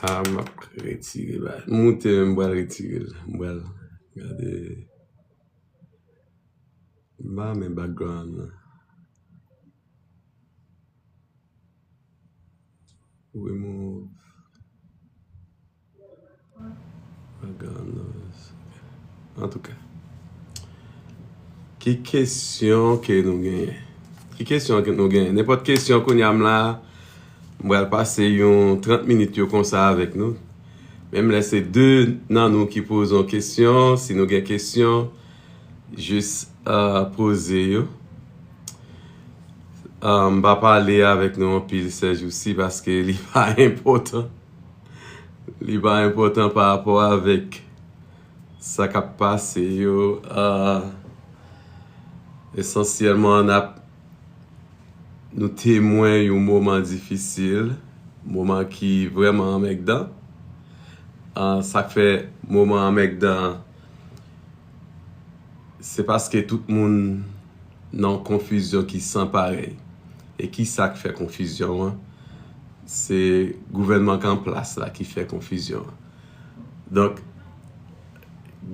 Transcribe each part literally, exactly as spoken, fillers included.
Ah, m ap retire ba. Moute, m pral retire l. M pral gade. M pa renmen background nan. Remove background noise. Antouka. Ki kesyon ke nou genyen? Ki kesyon ke nou genyen? Nenpòt kesyon kounye a m la, m pral pase yon trant minit yo konsa avèk nou. Menm lè se de nan nou ki poze yon kesyon, si nou gen kesyon, jis, ah, poze yo. Ah, m pa pale avèk nou anpil sèjousi paske li pa enpòtan. Li pa enpòtan pa rapò avèk sa k ap pase yo. Ah, esansyèlman, n ap, nou temwen yon moman difisil, moman ki vrèman anmègdan. Ah, sa k fè moman anmègdan an, se paske tout moun nan yon konfizyon ki san parèy. E ki sa k fè konfizyon an? Se gouvènman k an plas la ki fè konfizyon an. Donk,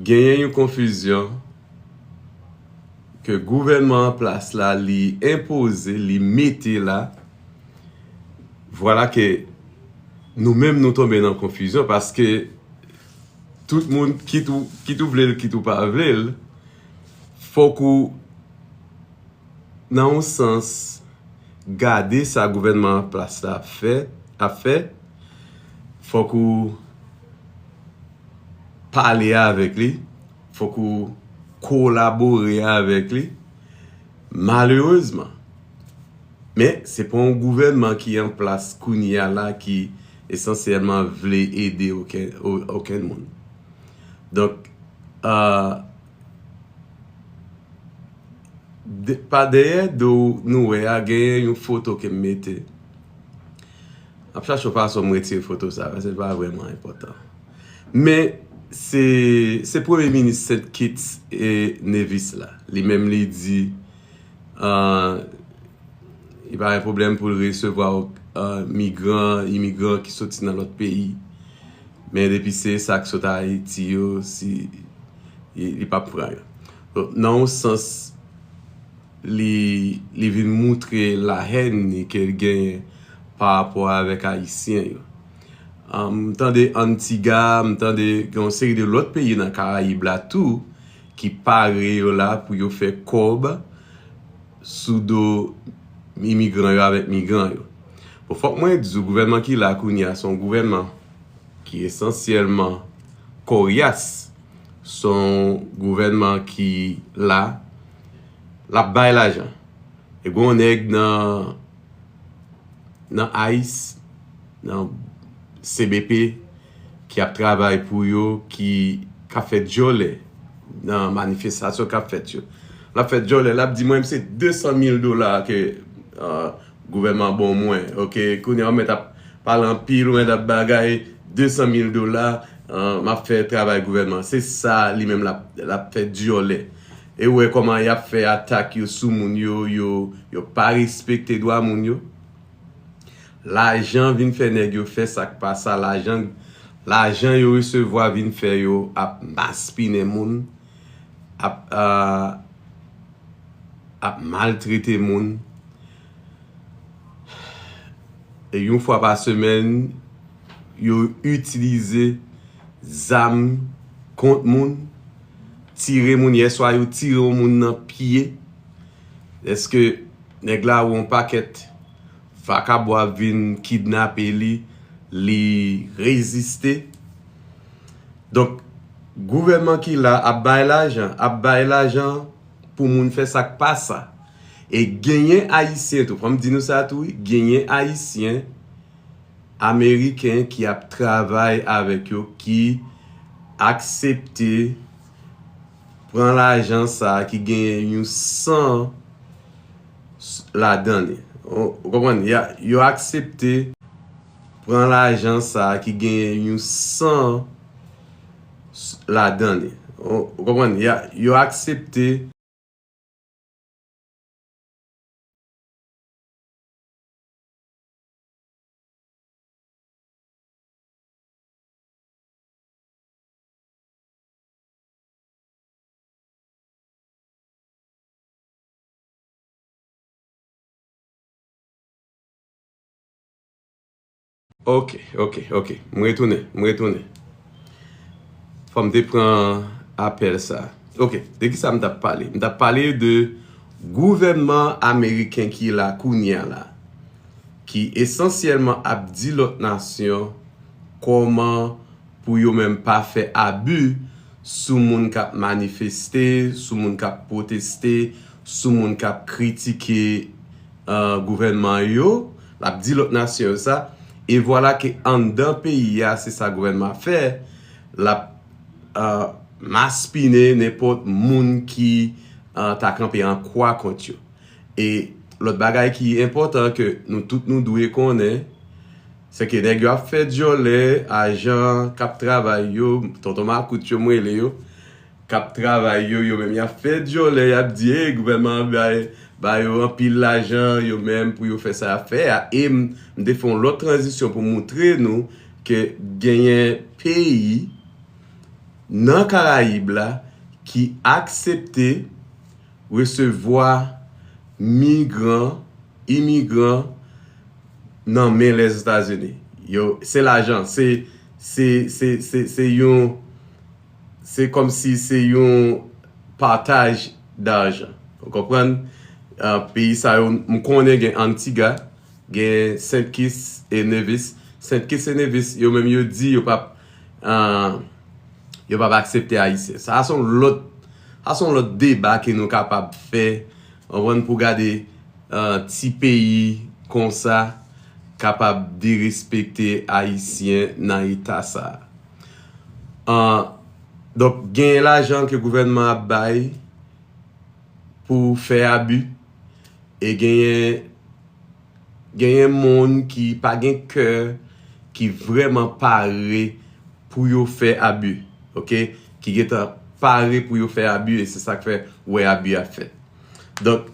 genyen yon konfizyon ke gouvènman an plas la, li enpoze, li mete la. Vwala ke nou menm nou tonbe nan konfizyon paske tout moun, kit ou, kit ou vle l, kit ou pa vle l, fòk ou, nan yon sans, gade sa gouvènman an plas la ap fè, ap fè. Fòk ou pale avèk li, fòk ou kolabore avèk li. Malerezman. Men, se pa yon gouvènman ki an plas kounye a la ki esansyèlman vle ede okenn, o-, okenn moun. Donk, ah, de-, pa dèyè do nou wè a, genyen yon foto ke m mete. M ap chache yon fason m retire foto sa, paske l pa vrèman enpòtan. Men, se, se Premye Minis Saint Kitts e Nevis la. Li menm li di, ah, li pa gen pwoblèm pou l resevwa, ah, migran, imigran ki soti nan lòt peyi. Men depi se sa k sot Ayiti yo, si, li, li p ap pran yo. Donk, nan yon sans, li, li vin moutre lahèn li ke l genyen pa rapò avèk Ayisyen yo. Ah, m tande Antiga, m tande gen yon seri de lòt peyi nan Karayib la tou ki pare yo la pou yo fè kòb sou do imigran yo avèk migran yo. Bon, fòk mwen di w, gouvènman ki la kounye a, se yon gouvènman ki esansyèlman kòryas. Se yon gouvènman ki la, l ap bay lajan. E gen yon nèg nan, nan ice, nan C B P, ki ap travay pou yo, ki, k ap fè dyòlè nan manifestasyon k ap fèt yo. L ap fè dyòlè, l ap di, "Mwen, se de san mil dola ke, ah, gouvènman ban mwen." Oke, kounye a, ou mèt ap pale anpil, ou mèt ap bagay, de san mil dola, ah, m ap fè travay gouvènman. Se sa, li menm, l ap, l ap fè dyòlè. E ou wè kòman y ap fè atak yo sou moun yo, yo, yo pa respekte dwa moun yo. Lajan vin fè nèg yo fè sa k pa sa. Lajan, lajan yo resevwa vin fè yo ap maspinen moun, ap, ah, ap maltrete moun. E yon fwa pa semèn, yo itilize zam kont moun, tire moun. Yèswa, yo tire yon moun nan pye. Èske nèg la wè yon pakèt vakabon ap vin kidnape li, li reziste? Donk, gouvènman ki la ap bay lajan, ap bay lajan pou moun fè sa k pa sa. E genyen Ayisyen tou, fò m di nou sa tou, wi, genyen Ayisyen, Ameriken ki ap travay avèk yo, ki aksepte pran lajan sa a ki genyen yon san ladan li. Ou, ou konprann? Ya, yo aksepte pran lajan sa a ki genyen yon san ladan li. Ou, ou konprann? Ya, yo aksepte Ok, ok, ok. M retounen, m retounen. Fò m te pran apèl sa. Ok, de ki sa m t ap pale? M t ap pale de gouvènman ameriken ki la kounye a la, ki esansyèlman ap di lòt nasyon kòman pou yo menm pa fè abi sou moun k ap manifeste, sou moun k ap pwoteste, sou moun k ap kritike, uh, gouvènman yo. L ap di lòt nasyon yo sa. E vwala ke anndan peyi a, se sa gouvènman ap fè. L ap, uh, maspinen nenpòt moun ki, uh, ta kanpe an kwa kont yo. E lòt bagay ki enpòtan ke nou tout nou dwe konnen, se ke nèg yo ap fè dyòlè, ajan k ap travay yo, tonton makout yo m rele yo, k ap travay yo, yo menm y ap fè dyòlè, y ap di, hey, gouvènman an bay, ba yo anpil lajan, yo menm pou yo fè sa y ap fè a. E m, m te fè yon lòt tranzisyon pou moutre nou ke genyen peyi nan Karayib la ki aksepte resevwa migran, imigran nan men Lèzetazini. Yo, se lajan, se, se, se, se, se yon, se kòmsi se yon pataj dajan. Ou konprann? Ah, peyi sa yo, m konnen gen Antigua, gen Saint Kitts et Nevis. Saint Kitts et Nevis, yo menm yo di yo p ap, ah, yo p ap aksepte Ayisyen. Sa a se yon lòt, sa a se yon lòt deba ke nou kapab fè, konprann, pou gade, ah, ti peyi konsa kapab derespekte Ayisyen nan eta sa a. Ah, donk, genyen lajan ke gouvènman ap bay pou fè abi, e genyen, genyen moun ki pa gen kè, ki vrèman pare pou yo fè abi, ok? Ki gentan pare pou yo fè abi, e se sa k fè w wè abi ap fèt. Donk,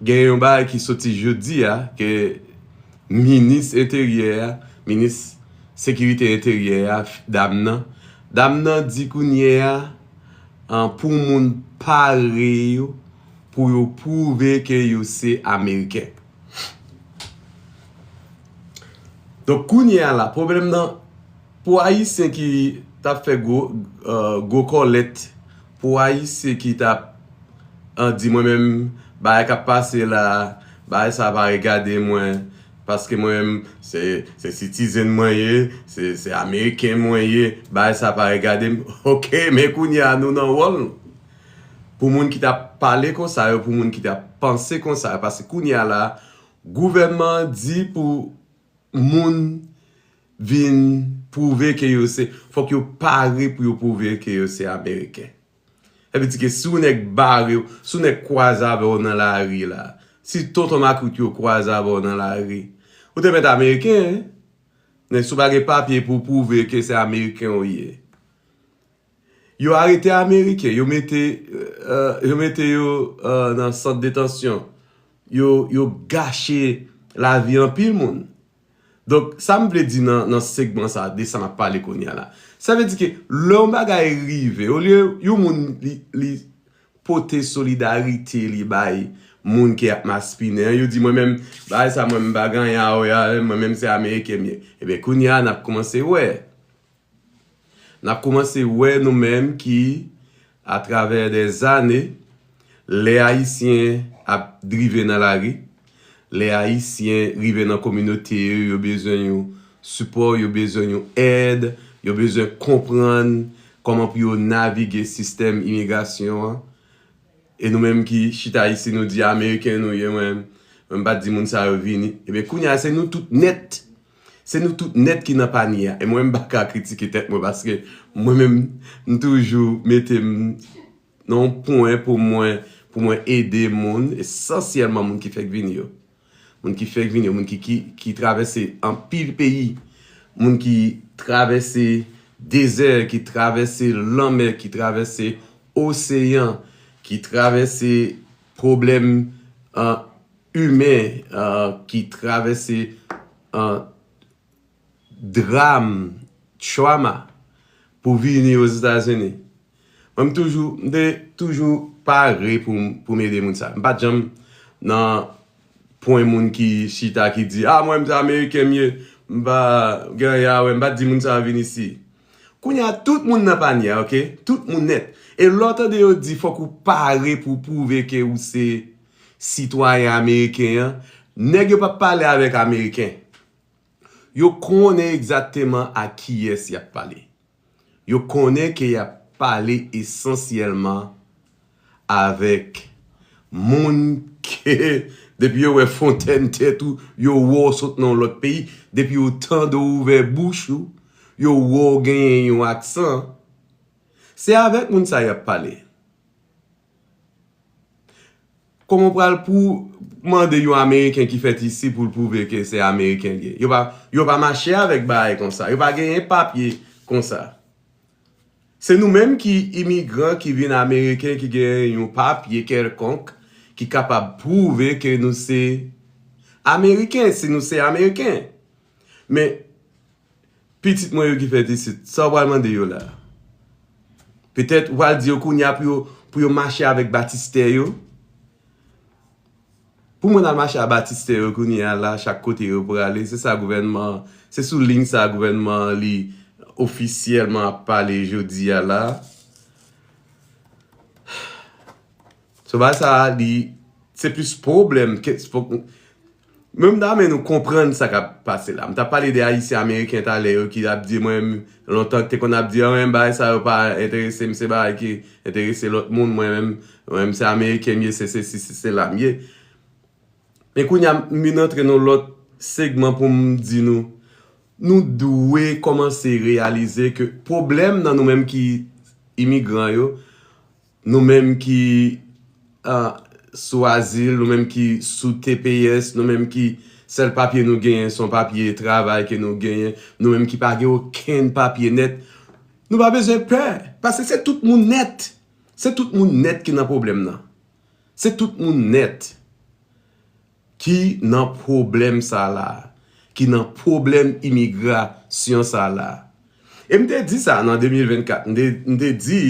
gen yon bagay ki soti jodi a, ke minis enteryè a, minis sekirite enteryè a, dam nan, dam nan di kounye a, an, pou moun pare yo, pou yo pwouve ke yo se Ameriken. Donk, kounye a la, pwoblèm nan, pou Ayisyen ki t ap fè gwo, eh, gwo kòlèt, pou Ayisyen ki t ap, eh, di mwen menm, bagay k ap pase la, bagay sa pa regade mwen, paske mwen menm, se, se citizen mwen ye, se, se Ameriken mwen ye, bagay sa pa regade m. Ok, men kounye a nou nan wòl nou. Pou moun ki t ap pale konsa yo, pou moun ki t ap panse konsa yo, paske kounye a la, gouvènman an di pou moun vin pwouve ke yo se, fòk yo pare pou yo pwouve ke yo se Ameriken. Sa vle di ke si yon nèg bare w, si yon nèg kwaze avè w nan lari la, si tonton makout yo kwaze avè w nan lari, ou te mèt Ameriken, wi. Men si w pa gen papye pou w pwouve ke se Ameriken w ye. Yo arete Ameriken, yo mete, eh, yo mete yo, eh, nan sant detansyon. Yo, yo gache lavi anpil moun. Donk, sa m vle di nan, nan segman sa, de sa m ap pale kounye a la. Sa vle di ke lè yon bagay rive, olye yon moun li, li pote solidarite li bay moun ki ap maspinen an, yo di, mwen menm, bagay sa, mwen, m pa gen anyen a wè avè l, mwen menm, se Ameriken m ye. Ebyen, kounye a, n ap kòmanse wè. N ap kòmanse wè nou menm ki, atravè dèzane, lè Ayisyen ap drive nan lari, lè Ayisyen rive nan kominote yo, yo bezwen yon sipò, yo bezwen yon èd, yo bezwen konprann kòman pou yo navige sistèm imigrasyon an. E nou menm ki chita isi, nou di Ameriken nou ye, mwen, mwen m pa t di moun sa yo vini. Ebyen, kounye a, se nou tout nèt. Se nou tout nèt ki nan panye a. E mwen, m pa ka kritike tèt mwen, paske mwen menm, m toujou mete m nan yon pwen pou mwen, pou mwen ede moun, esansyèlman moun ki fèk vini yo. Moun ki fèk vini yo, moun ki, ki, ki travèse anpil peyi, moun ki travèse dezè, ki travèse lanmè, ki travèse oseyan, ki travèse pwoblèm, eh, imen, eh, ki travèse, eh, dram, trauma, pou vini Ozetazini. Mwen, m toujou, m te toujou pare pou m, pou m ede moun sa. M pa t janm nan pwen moun ki chita ki di, "Ah, mwen, m se Ameriken m ye, m pa gen anyen a wè, m pa t di moun sa a vin isi." Kounye a, tout moun nan panye a, oke? Tout moun nèt. E lè w tande yo di fòk ou pare pou w pwouve ke ou se sitwayen ameriken an, nèg yo p ap pale avèk Ameriken. Yo konnen egzakteman a kiyès y ap pale. Yo konnen ke y ap pale esansyèlman avèk moun ke depi yo wè fontèn tèt ou, yo wè w sot nan yon lòt peyi, depi yo tande w ouvè bouch ou, yo wè w genyen yon aksan, se avèk moun sa y ap pale. Kòman w pral pou mande yon Ameriken ki fèt isi pou l pwouve ke se Ameriken l ye? Yo pa, yo pa mache avèk bagay konsa. Yo pa genyen papye konsa. Se nou menm ki imigran ki vin Ameriken, ki genyen yon papye kèlkonk ki kapab pwouve ke nou se Ameriken, si nou se Ameriken. Men, pitit mwen yo ki fèt isit, sa w pral mande yo la? Petèt, w pral di yo kounye a pou yo, pou yo mache avèk batistè yo? Pou moun al mache a batistè yo kounye a la, chak kote yo prale, se sa gouvènman, se sou liy sa gouvènman an li ofisyèlman ap pale jodi a la. So, bagay sa a, li, se plis pwoblèm ke, fòk, menm dame nou konprann sa k ap pase la. M t ap pale de Ayisyen Ameriken talè yo ki ap di mwen, lontan te konn ap di, "Ah, men bagay sa yo pa enterese m, se bagay ki enterese lòt moun, mwen menm, mwen menm se Ameriken m ye, se sesi, se sela m ye." Men kounye a, m vin antre nan lòt segman pou m di nou, nou dwe kòmanse reyalize ke pwoblèm nan nou menm ki imigran yo, nou menm ki, ah, sou azil, nou menm ki sou T P S, nou menm ki sèl papye nou genyen se yon papye travay ke nou genyen, nou menm ki pa gen okenn papye nèt, nou pa bezwen pè, paske se tout moun nèt. Se tout moun nèt ki nan pwoblèm nan. Se tout moun nèt ki nan pwoblèm sa la, ki nan pwoblèm imigrasyon sa la. E m te di sa nan de mil vennkat, m te, m te di,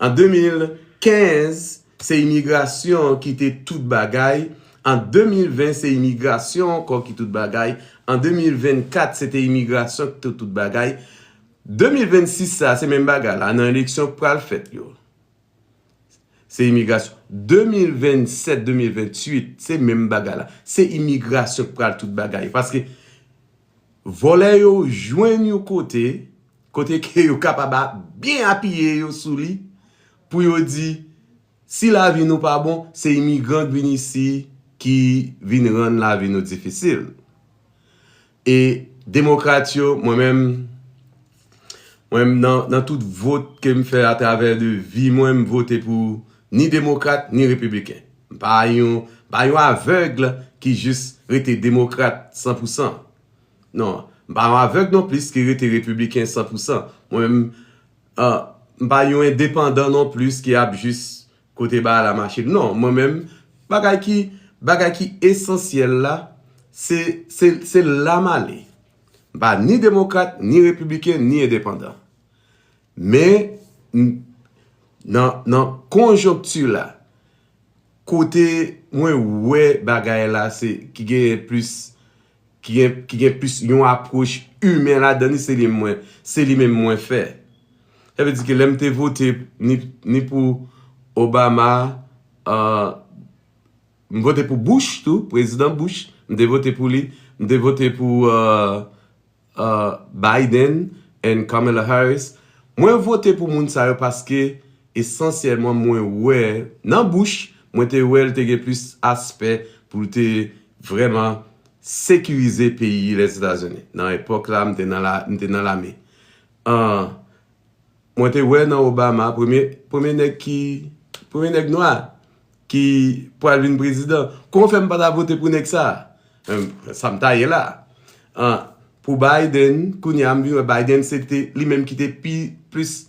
an de mil kenz, se imigrasyon ki te tout bagay, an de mil ven, se imigrasyon ankò ki tout bagay, an de mil vennkat, se te imigrasyon ki te tout bagay. De mil vennsis sa, se menm bagay la, nan eleksyon k pral fèt yo. Se imigrasyon. De mil vennsèt, de mil venntuit, se menm bagay la. Se imigrasyon k pral tout bagay. Paske vòlè yo jwenn yon kote, kote ke yo kapab a-, byen apiye yo sou li, pou yo di, si lavi nou pa bon, se imigran k vin isi ki vin rann lavi nou difisil. E demokrat yo, mwen menm, mwen menm nan, nan tout vot ke m fè atravè de vi mwen, m vote pou ni demokrat, ni repibliken. M pa yon, m pa yon avèg ki jis rete demokrat san pou san. Non, m pa yon avèg non plis ki rete repibliken san pou san. Mwen menm, ah, m pa yon endepandan non plis ki ap jis kote bagay la mache. Non, mwen menm, bagay ki, bagay ki esansyèl la, se, se, se la m ale. M pa ni demokrat, ni repibliken, ni endepandan. Men, n-, nan, nan konjonkti la, kote mwen wè bagay la, se ki genyen plis, ki gen, ki gen plis yon apwòch imen ladan li, se li mwen, se li menm mwen fè. Sa vle di ke lè m te vote ni, ni pou Obama, ah, m vote pou Bush tou, prezidan Bush, m te vote pou li, m te vote pou, ah, ah, Biden and Kamala Harris. Mwen vote pou moun sa yo paske esansyèlman mwen wè nan Bush, mwen te wè l te gen plis aspè pou l te vrèman sekirize peyi Lèzetazini. Nan epòk la, m te nan la, m te nan lame. Ah, mwen te wè nan Obama, premye, premye nèg ki, premye nèg nwa ki pral vin prezidan. Kòman fè m pa ta vote pou nèg sa? Em, sa m ta ye la. Ah, pou Biden, kounye a m vin wè Biden se te li menm ki te pi, plis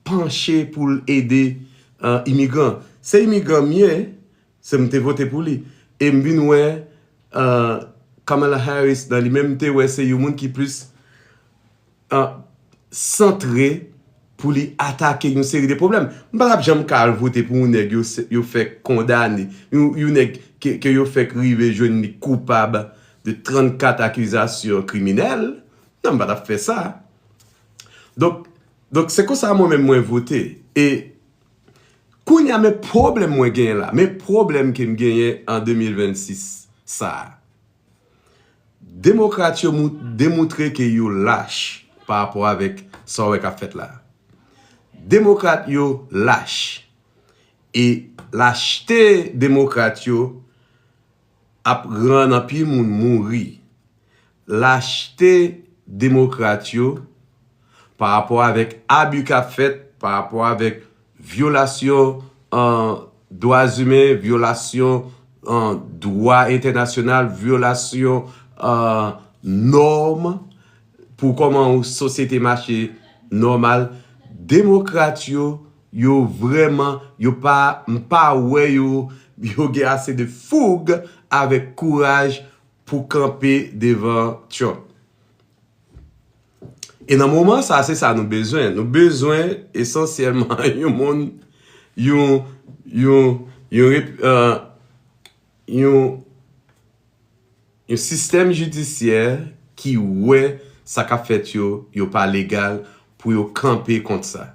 panche pou l ede, ah, imigran. Se imigran m ye, se m te vote pou li. E m vin wè, ah, Kamala Harris nan li menm, m te wè se yon moun ki plis, ah, santre pou li atake yon seri de pwoblèm. M pa t ap janm ka al vote pou yon nèg yo, yo fèk kondane, yon, yon nèg ke, ke yo fèk rive jwenn li koupab de trannkat akizasyon kriminèl. Non, m pa t ap fè sa. Donk, donk se konsa mwen menm mwen vote. E kounye a, men pwoblèm mwen genyen la, men pwoblèm ke m genyen an de mil vennsis sa a. Demokrat yo mou- demontre ke yo lach pa rapò avèk sa w wè k ap fèt la. Demokrat yo lach. E lachte demokrat yo ap rann anpil moun mouri. Lachte demokrat yo pa rapò avèk abi k ap fèt, pa rapò avèk vyolasyon, an, dwa imen, vyolasyon, an, dwa entènasyonal, vyolasyon, an, nòm pou kòman yon sosyete mache nòmal. Demokrat yo, yo vrèman, yo pa, m pa wè yo, yo gen ase de foug avèk kouraj pou kanpe devan Trump. E nan moman sa, se sa nou bezwen. Nou bezwen esansyèlman yon moun, yon, yon, yon, rep- euh, yon, yon sistèm jidisyè ki wè sa k ap fèt yo, yo pa legal pou yo kanpe kont sa.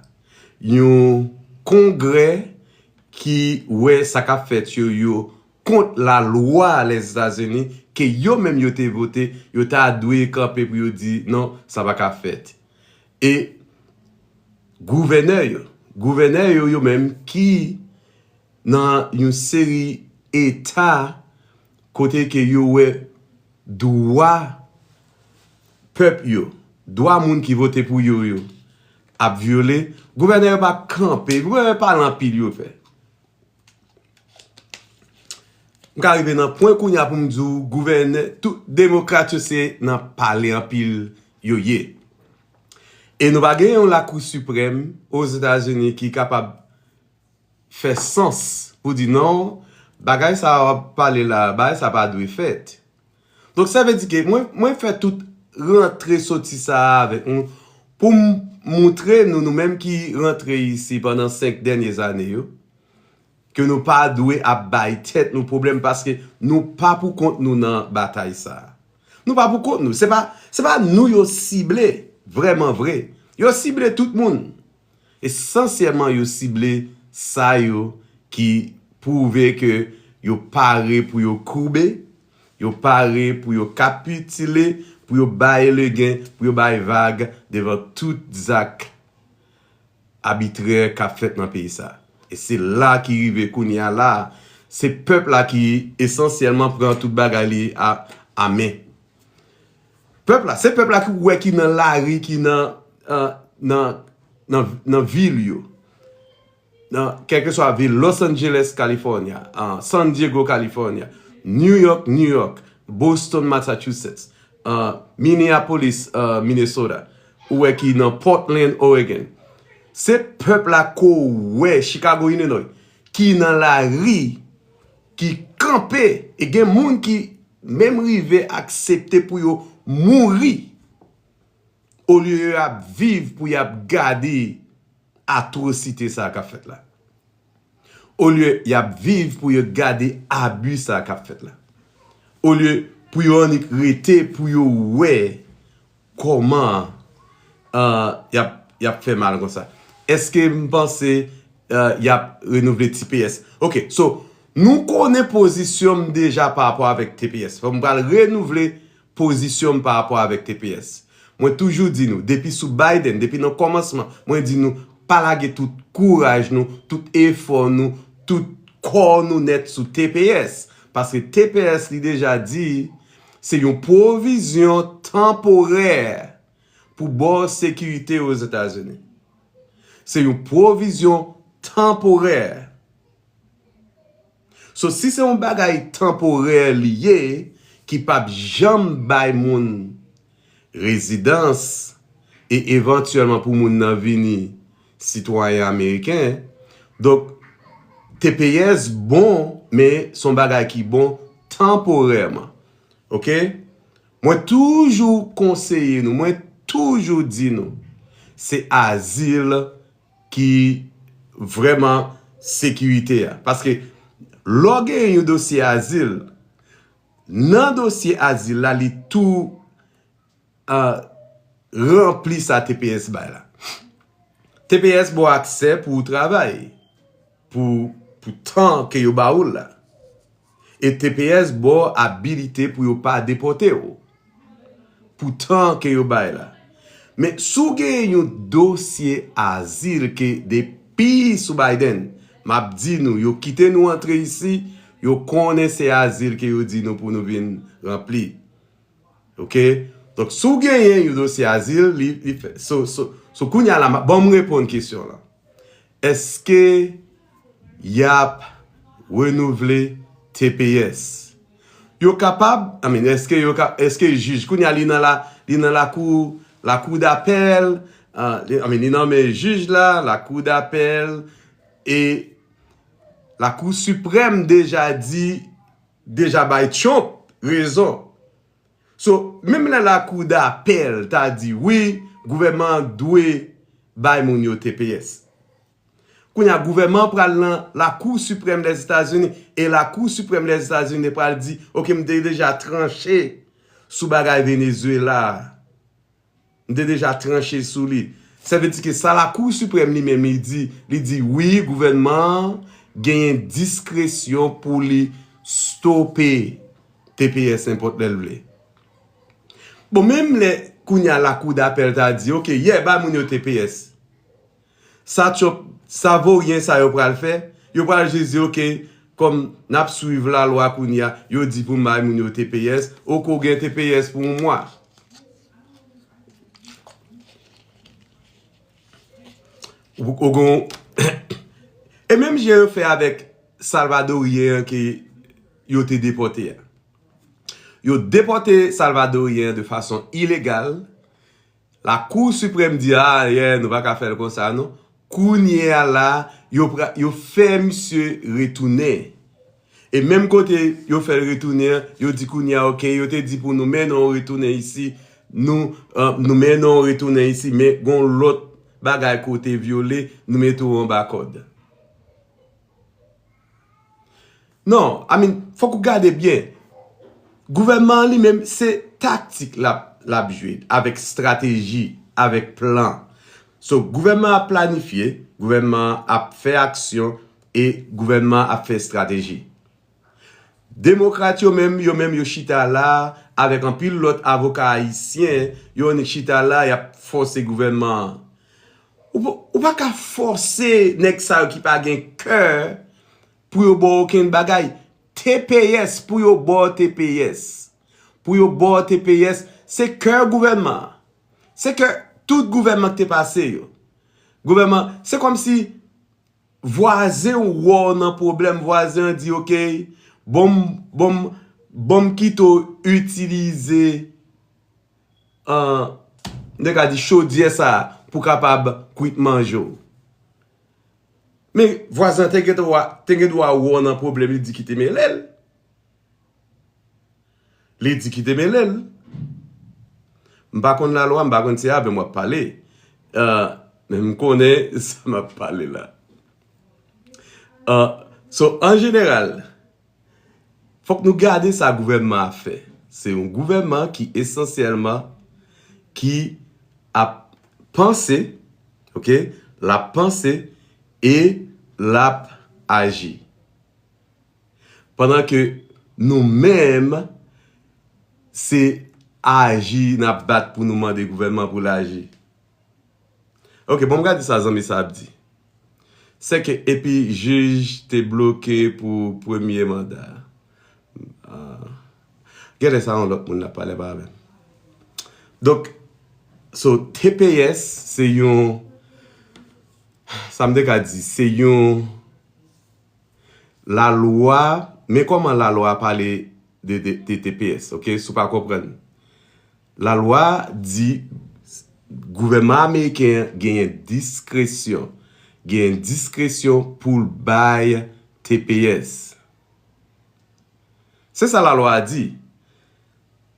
Yon kongrè ki wè sa k ap fèt yo, yo kont lalwa Lèzetazini ke yo menm yo te vote, yo ta dwe kanpe pou yo di, "Non, sa pa ka fèt." E gouvènè yo, gouvènè yo, yo menm ki nan yon seri eta kote ke yo wè dwa pèp yo, dwa moun ki vote pou yo yo ap vyole, gouvènè yo pa kanpe, gouvènè yo pale anpil yo fè. M ka rive nan pwen kounye a pou m di w, gouvènè, tout demokrat yo se nan pale anpil yo ye. E nou pa gen yon Lakou Siprèm Ozetazini ki kapab fè sans pou di non, bagay sa a w ap pale la, bagay sa pa dwe fèt. Donk, sa vle di ke mwen, mwen fè tout rantre soti sa a avèk nou pou m moutre nou, nou menm ki rantre isi pandan senk dènye zane yo, ke nou pa dwe ap bay tèt nou pwoblèm paske nou pa pou kont nou nan batay sa a. Nou pa pou kont nou. Se pa, se pa nou yo sible, vrèman vre. Yo sible tout moun. Esansyèlman, yo sible sa yo ki pwouve ke yo pare pou yo koube, yo pare pou yo kapitile, pou yo bay legen, pou yo bay vag devan tout zak abitrè k ap fèt nan peyi sa. E se la ki rive kounye a la, se pèp la ki esansyèlman pran tout bagay li a, a men. Pèp la, se pèp la ki wè ki nan lari, ki nan, euh, nan, nan, nan vil yo. Nan, kèlkeswa vil, Los Angeles, California, euh, San Diego, California, New York, New York, Boston, Massachusetts, euh, Minneapolis, euh, Minnesota, ou wè ki nan Portland, Oregon. Se pèp la ko wè, Chicago, Illinois, ki nan lari, ki kanpe, e gen moun ki menm rive aksepte pou yo mouri, olye yo ap viv pou y ap gade atwosite sa k ap fèt la. Olye y ap viv pou yo gade abi sa k ap fèt la. Olye pou yo annik rete pou yo wè kòman, euh, y ap, y ap fè mal konsa. Èske m panse, euh, y ap renouvle T P S? Ok, so, nou konnen pozisyon m deja pa rapò avèk T P S. Fò m pral renouvle pozisyon m pa rapò avèk T P S. Mwen toujou di nou, depi sou Biden, depi nan kòmansman, mwen di nou, pa lage tout kouraj nou, tout efò nou, tout kò nou nèt sou T P S. Paske T P S li deja di, se yon pwovizyon tanporè pou bò sekirite Ozetazini. Se yon pwovizyon tanporè. So, si se yon bagay tanporè li ye, ki p ap janm bay moun rezidans, e evantyèlman pou moun nan vini sitwayen ameriken, donk, T P S bon, men se yon bagay ki bon tanporèman. Ok? Mwen toujou konseye nou, mwen toujou di nou, se azil ki vrèman sekirite a. Paske lè w gen yon dosye azil, nan dosye azil la, li tou a ranpli sa T P S bay la. T P S ba w aksè pou w travay, pou, pou tan ke yo ba ou la. E T P S ba w abilite pou yo pa depòte w, pou tan ke yo bay la. Men si w gen yon dosye azil ke depi sou Biden, m ap di nou, yo kite nou antre isi, yo konnen se azil ke yo di nou pou nou vin ranpli. Ok? Donk, si w genyen yon dosye azil, li, li fè. So, so, so kounye a la, ban m reponn kesyon lan. Èske y ap renouvle T P S? Yo kapab, I mean, èske yo ka, èske jij, kounye a li nan la, li nan lakou, lakou dapèl, ah, li, I mean, li nonmen jij la, lakou dapèl, e lakou siprèm deja di, deja bay Trump rezon. So, menm lè lakou dapèl ta di wi, gouvènman an dwe bay moun yo T P S. Kounye a, gouvènman an pral nan Lakou Siprèm Lèzetazini, e Lakou Siprèm Lèzetazini pral di, ok, m te deja tranche sou bagay Venezuela a. M te deja tranche sou li. Sa vle di ke sa Lakou Siprèm li menm li di, li di wi, gouvènman an genyen diskresyon pou li stope T P S nenpòt lè l vle. Bon, menm lè kounye a Lakou dapèl ta di, ok, yeah, bay moun yo T P S. Sa Trump, sa voryen sa yo pral fè, yo pral jis di, ok, kòm n ap swiv lalwa kounye a, yo di pou m bay moun yo T P S, ok, ou gen T P S pou yon mwa. Ou, ou gon, e menm jan yo fè avèk Salvadoryen an ke yo te depòte a. Yo depòte Salvadoryen an de fason ilegal. Lakou Siprèm di, a, yeah, nou pa ka fè l konsa, non. Kounye a la, yo, pra- yo fè misye retounen. E menm kote yo fè l retounen an, yo di kounye a, ok, yo te di pou nou mennen w retounen isi, nou, eh, nou mennen w retounen isi, men gon lòt bagay ke w te vyole, nou mete w anba kòd. Non, I mean, fòk ou gade byen. Gouvènman an li menm, se taktik l ap, l ap jwe, avèk estrateji, avèk plan. So, gouvènman an ap planifye, gouvènman an ap fè aksyon, e gouvènman an ap fè estrateji. Demokrat yo menm, yo menm yo chita la, avèk anpil lòt avoka ayisyen, yo annik chita la, y ap fòse gouvènman an. Ou, pa- ou pa ka fòse nèg sa yo ki pa gen kè pou yo ba w okenn bagay. T P S, pou yo ba w T P S. Pou yo ba w T P S, se kè gouvènman an. Se kè tout gouvènman ki te pase yo. Gouvènman, se kòmsi vwazen w wè w nan pwoblèm, vwazen an di, ok, bon, bon, bon, m kite w itilize, ah, m te ka di chodyè sa a pou kapab kwit manje w. Men vwazen an te gen dwa, te gen dwa wè w nan pwoblèm, li di kite mele l. Li di kite mele l. M pa konn lalwa, m pa konn se avè m w ap pale. Ah, men m konnen sa m ap pale la. Ah, so, an jeneral, fòk nou gade sa gouvènman ap fè. Se yon gouvènman ki esansyèlman ki ap panse, ok, l ap panse e l ap aji. Pandan ke nou menm, se aji n ap bat pou nou mande gouvènman pou l aji. Ok, bon, m gade sa zanmi sa ap di. Se ke epi jij te bloke pou premye manda. Ah. Genlè sa yon lòt moun n ap pale pa avè m. Donk, so, T P S, se yon, sa m te ka di, se yon lalwa, men kòman lalwa pale de, de, de T P S, ok? Si w pa konprann. Lalwa di gouvènman ameriken an genyen diskresyon, genyen diskresyon pou l bay T P S. Se sa lalwa a di.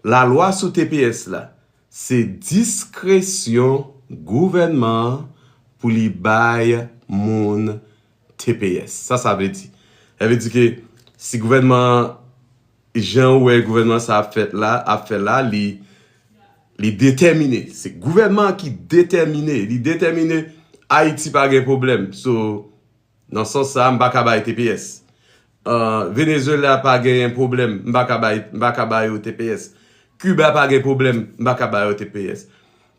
Lalwa sou T P S la, se diskresyon gouvènman an pou li bay moun T P S. Sa sa vle di? Sa vle di ke si gouvènman, jan ou wè gouvènman sa ap fèt la, ap fè la, li, li detèmine. Se gouvènman ki detèmine. Li detèmine Ayiti pa gen pwoblèm. So, nan sans sa, m pa ka bay T P S. Uh, Venezuela pa genyen pwoblèm, m pa ka bay, m pa ka ba yo T P S. Kiba pa gen pwoblèm, m pa ka ba yo T P S.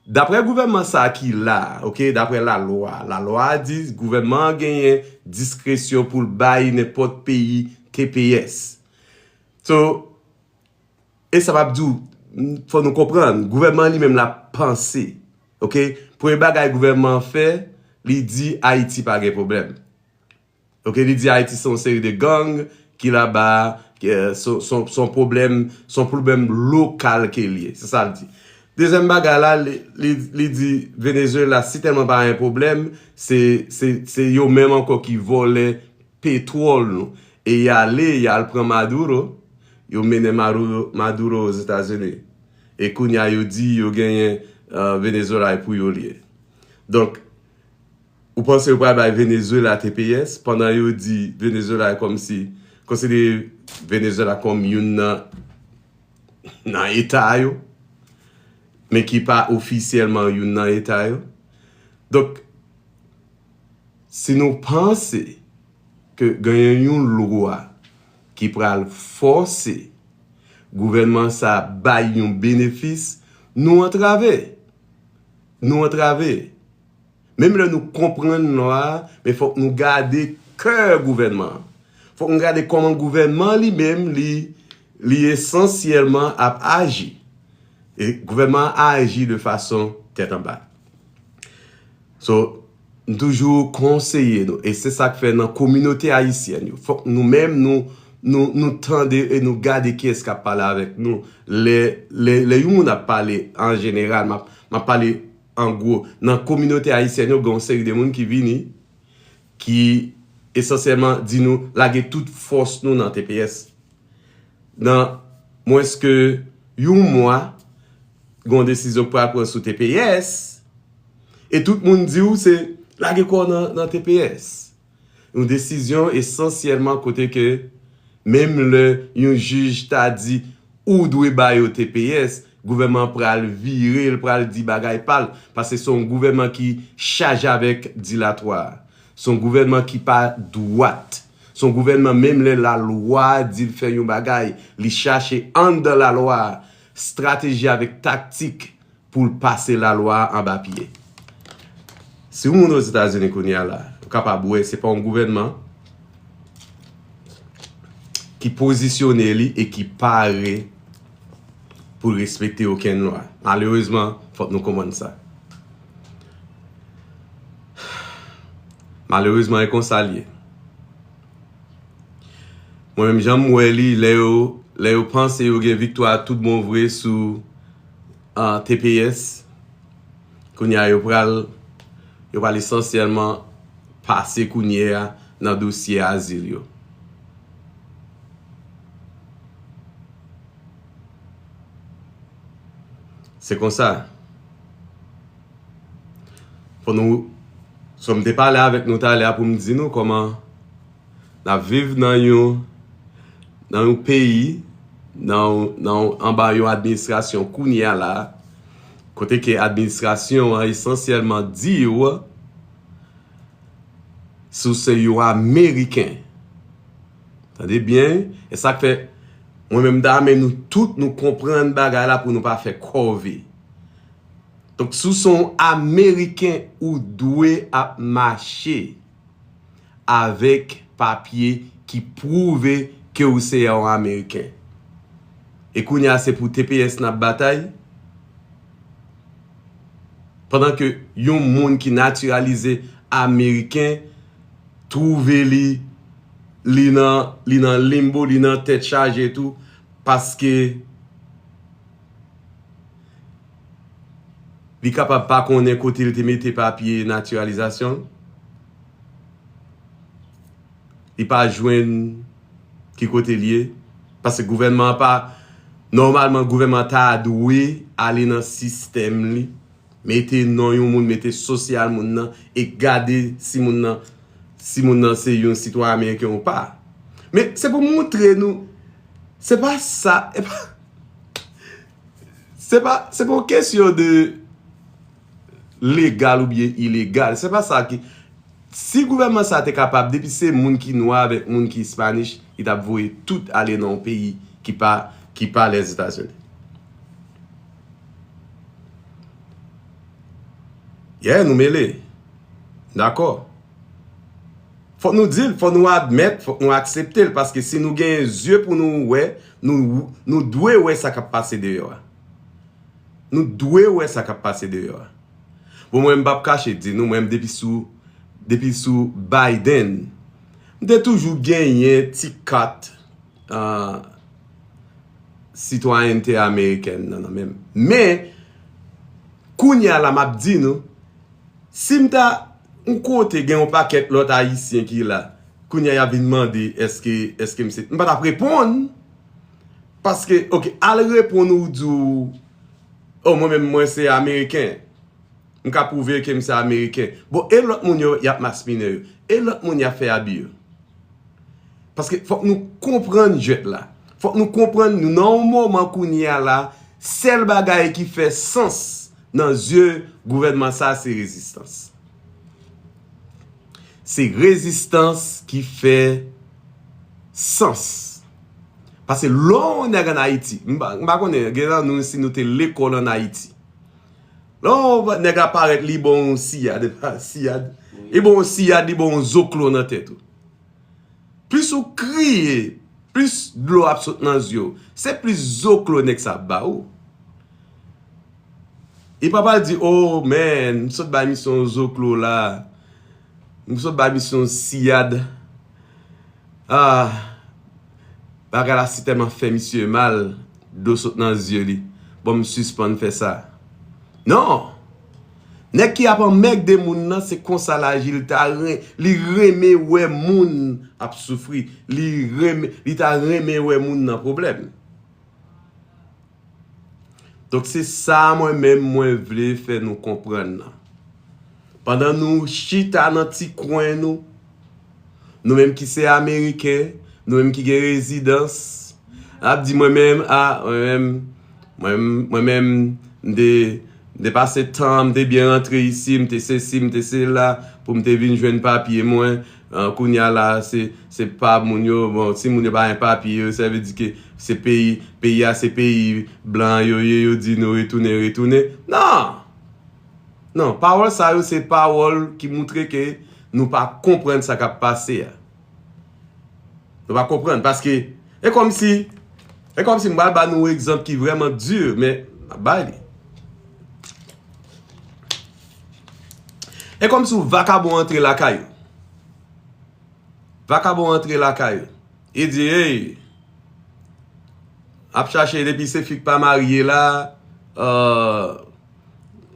Daprè gouvènman sa ki la, ok, daprè lalwa, lalwa a di gouvènman an genyen diskresyon pou l bay nenpòt peyi T P S. So, e sa m ap di w, fò nou konprann, gouvènman an li menm l ap panse, ok? Premye bagay gouvènman an fè, li di Ayiti pa gen pwoblèm. Ok, li di Ayiti se yon seri de gang ki laba, ki, eh, se, se, se yon pwoblèm, se yon pwoblèm lokal ke l ye. Se sa l di. Dezyèm bagay la, li, li, li di Venezuela si tèlman pa gen pwoblèm, se, se, se yo menm ankò ki vòlè petwòl nou. E y ale, y al pran Maduro, yo mennen Maduro, Maduro Ozetazini. E kounye a yo di yo genyen, eh, Venezuela e pou yo l ye. Donk, ou panse yo pral bay Venezuela T P S pandan yo di Venezuela e kòmsi, konsidere Venezuela kòm youn nan, nan eta yo, men ki pa ofisyèlman youn nan eta yo. Donk, si nou panse ke genyen yon lwa ki pral fòse gouvènman sa a bay yon benefis, nou antrave. Nou antrave. Menm lè nou konprann lwa a, men fòk nou gade kè gouvènman an. Fòk nou gade kòman gouvènman an li menm, li, li esansyèlman ap aji. E gouvènman an aji de fason tèt anba. So, m toujou konseye nou, e se sa k fè nan kominote ayisyèn yo, fòk nou menm, nou, nou, nou tande e nou gade kiyès k ap pale avèk nou. Lè, lè, lè yon moun ap pale an jeneral, m ap, m ap pale an gwo, nan kominote ayisyèn yo, gen yon seri de moun ki vini, ki esansyèlman di nou lage tout fòs nou nan T P S. Nan mwens ke yon mwa, gen yon desizyon k pral pran sou T P S, e tout moun di w se lage kò w nan, nan T P S. Yon desizyon esansyèlman kote ke menm lè yon jij ta di ou dwe ba yo T P S, gouvènman an pral vire, l pral di bagay pa l, paske se yon gouvènman ki chaje avèk dilatwa. Se yon gouvènman ki pa dwat. Se yon gouvènman, menm lè lalwa di l fè yon bagay, li chache anndan lalwa a, estrateji avèk taktik pou l pase lalwa a anba pye. Si w moun Ozetazini kounye a la, ou kapab wè se pa yon gouvènman ki pozisyone li e ki pare pou l respekte okenn lwa. Malerezman, fòk nou konprann sa. Malerezman, e konsa l ye. Mwen menm, jan m wè li, lè yo, lè yo panse yo gen viktwa tout bon vre sou, ah, T P S, kounye a yo pral, yo pral esansyèlman pase kounye a nan dosye azil yo. Se konsa. Fò nou, so m te pale avèk nou talè a pou m di nou kòman n ap viv nan yon, nan yon peyi, nan, nan, anba yon administrasyon kounye a la, kote ke administrasyon an esansyèlman di w si w se yon Ameriken. Tande byen, e sa k fè mwen menm m ta renmen nou tout nou konprann bagay la pou nou pa fè kòve. Donk, si w se yon Ameriken, ou dwe ap mache avèk papye ki pwouve ke w se yon Ameriken. E kounye a, se pou T P S n ap batay. Pandan ke yon moun ki natiralize ameriken twouve li, li nan, li nan limbo, li nan tèt chaje tou, paske li kapab pa konnen kote l te mete papye natiralizasyon l. Li pa jwenn ki kote l ye. Paske gouvènman an pa, nòmalman, gouvènman an ta dwe ale nan sistèm li, Mete non yon moun, mete sosyal moun nan, e gade si moun nan, si moun nan se yon sitwayen ameriken ou pa. Men se pou moutre nou, se pa sa, e pa, se pa, se pa yon kesyon de legal oubyen ilegal. Se pa sa ki, si gouvènman sa te kapab, depi se moun ki nwa avèk moun ki Spanish, li t ap voye tout ale nan yon peyi ki pa, ki pa Lèzetazini. Yeah, nou mele. Dakò. Fòk nou di l, fòk nou admèt, fòk nou aksepte l, paske si nou gen zye pou nou wè, nou, nou dwe wè sa k ap pase deyò a. Nou dwe wè sa k ap pase deyò a. Bon, mwen, m p ap kache di nou, mwen, m depi sou, depi sou Biden, m te toujou genyen ti kat, ah, sitwayènte amerikèn nan, nan men m. Men, kounye a la, m ap di nou, si m ta yon kote gen yon pakèt lòt Ayisyen ki la, kounye a y ap vin mande èske, èske m se, m pa t ap reponn. Paske, oke, al reponn ou di w, o, mwen menm, mwen se Ameriken. M ka pwouve ke m se Ameriken. Bon, e lòt moun yo, y ap maspinen yo. E lòt moun y ap fè abi yo. Paske fòk nou konprann jwèt la. Fòk nou konprann nou nan yon moman kounye a la, sèl bagay ki fè sans nan zye gouvènman sa, se rezistans. Se rezistans ki fè sans. Paske lè yon nèg ann Ayiti, m pa, m pa konnen, gen nan nou si nou te lekòl ann Ayiti. Lè yon nèg ap parèt, li ba w yon siyad, siyad, li ba w yon siyad, li ba w yon zoklo nan tèt ou. Plis ou kriye, plis dlo ap sot nan zye w. Se plis zoklo nèg sa ap ba ou. E pa pral di, "Oh, man, m sot bay misye yon zoklo la. M sot bay misye yon siyad. Ah, bagay la si tèlman fè misye mal, dlo sot nan zye li. Bon, m sispann fè sa." Non! Nèg ki ap anmègde moun nan, se konsa l aji, li ta ren-, li renmen wè moun ap soufri, li renmen, li ta renmen wè moun nan pwoblèm. Donk, se sa mwen menm mwen vle fè nou konprann nan. Pandan nou chita nan ti kwen nou, nou menm ki se Ameriken, nou menm ki gen rezidans, n ap di mwen menm, a, mwen menm, mwen, mwen menm, m te, m te pase tan, m te byen rantre isi, m te sesi, m te sela, pou m te vin jwenn papye mwen. Ah, kounye a la, se, se pa moun yo, bon, si moun yo pa gen papye yo, sa vle di ke se peyi, peyi a se peyi blan yo ye, yo di nou retounen, retounen. Non! Non, pawòl sa yo se pawòl ki moutre ke nou pa konprann sa k ap pase a. Nou pa konprann, paske e kòmsi, e kòmsi m pral ba nou yon egzanp ki vrèman di, men m ap bay li. E kòmsi yon vakabon antre lakay ou. Vakabon antre lakay ou. Li di, "Hey, ap chache depi se fi k pa marye la, euh,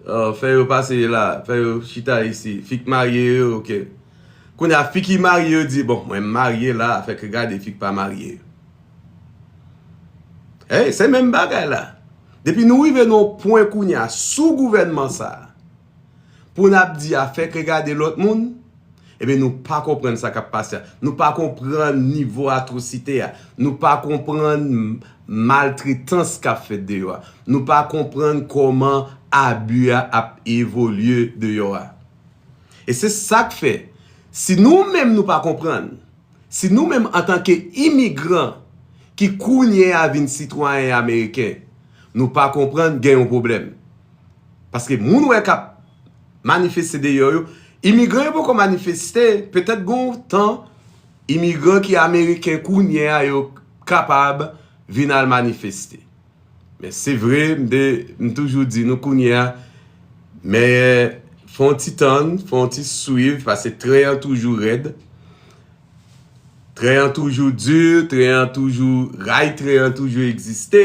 euh, fè yo pase la, fè yo chita isi. Fi k marye yo, oke." Kounye a, fi ki marye yo di, "Bon, mwen m marye la, fèk regade fi k pa marye yo." Hey, se menm bagay la. Depi nou rive nan yon pwen kounye a, sou gouvènman sa a, pou n ap di a fèk regade lòt moun, ebyen, nou pa konprann sa k ap pase a. Nou pa konprann nivo atwosite a. Nou pa konprann m-, maltretans k ap fèt deyò a. Nou pa konprann kòman abi a ap evolye deyò a. E se sa k fè, si nou menm nou pa konprann, si nou menm antanke imigran ki kounye a vin sitwayen ameriken, nou pa konprann, gen yon pwoblèm. Paske moun ou wè k ap manifeste deyò yo, imigran yo poko manifeste, petèt gen yon tan, imigran ki ameriken kounye a yo kapab vin al manifeste. Men se vre, m te, m toujou di nou kounye a, men fè yon ti tann, fè yon ti swiv, paske tren an toujou rèd. Tren an toujou di, tren an toujou, ray tren an toujou egziste.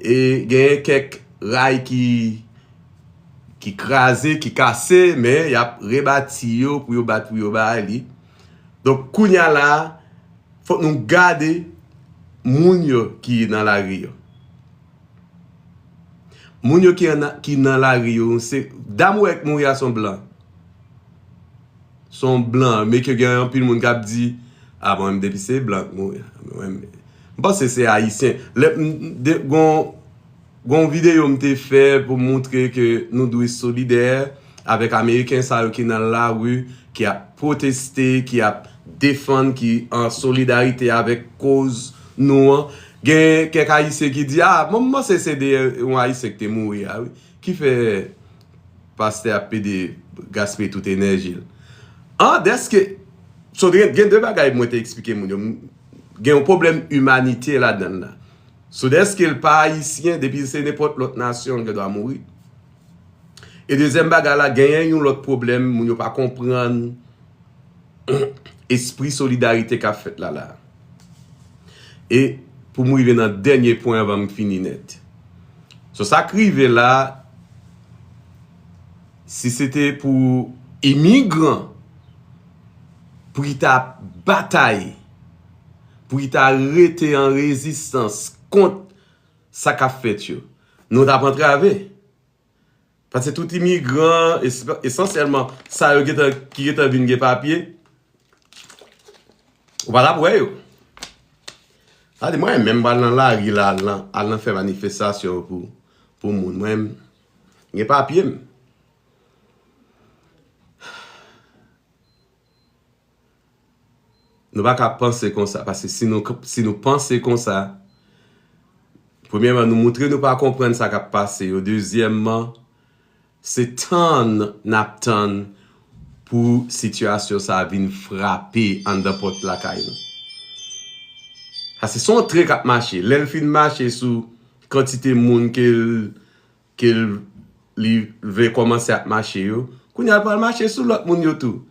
E genyen kèk ray ki, ki kraze, ki kase, men y ap rebati yo pou yo bat, pou yo bay li. Donk, kounye a la, fòk nou gade moun yo ki nan lari yo. Moun yo ki ann, ki nan lari yo, se dam ou wè k mouri a, se yon blan. Se yon blan, men ke gen anpil moun k ap di, "A, bon, depi se blan k mouri a." Mwen, m panse se ayisyen. Lè m, de, gon, gon videyo m te fè pou montre ke nou dwe solidè avèk ameriken sa yo ki nan lari, ki ap pwoteste, ki ap defann, ki an solidarite avèk koz nou an. Gen kèk ayisyen ki di, "A, mwen, m panse se de yon ayisyen ki te mouri a, wi." Ki fè pastè ap pede gaspiye tout enèji l. An, dèske, so, gen, gen de bagay mwen te eksplike moun yo. M, gen yon pwoblèm imanite ladan l la. So, dèske l pa ayisyen, depi se nenpòt lòt nasyon, l gen dwa mouri. E dezyèm bagay la, genyen yon lòt pwoblèm, moun yo pa konprann espri solidarite k ap fèt la, la. E pou m rive nan dènye pwen anvan m fini nèt. So, sa k rive la, si se te pou imigran, pou y ta batay, pou y ta rete an rezistans kont sa k ap fèt yo, nou t ap antrave. Paske tout imigran, es-, esansyèlman, sa yo gentan, ki gentan vin gen papye, ou pa t ap wè yo. Sa di mwen menm pral nan lari la, al nan, al nan fè manifestasyon pou, pou moun. Mwen, m gen papye m. Nou pa ka panse konsa, paske si nou, si nou panse konsa, premyèman, nou montre nou pa konprann sa k ap pase yo. Dezyèmman, se tann n ap tann pou sitiyasyon sa a vin frape anndan pòt lakay nou. Paske se yon tren k ap mache. Lè l fin mache sou kantite moun ke l, ke l, li vle kòmanse ap mache yo, kounye a l pral mache sou lòt moun yo tou.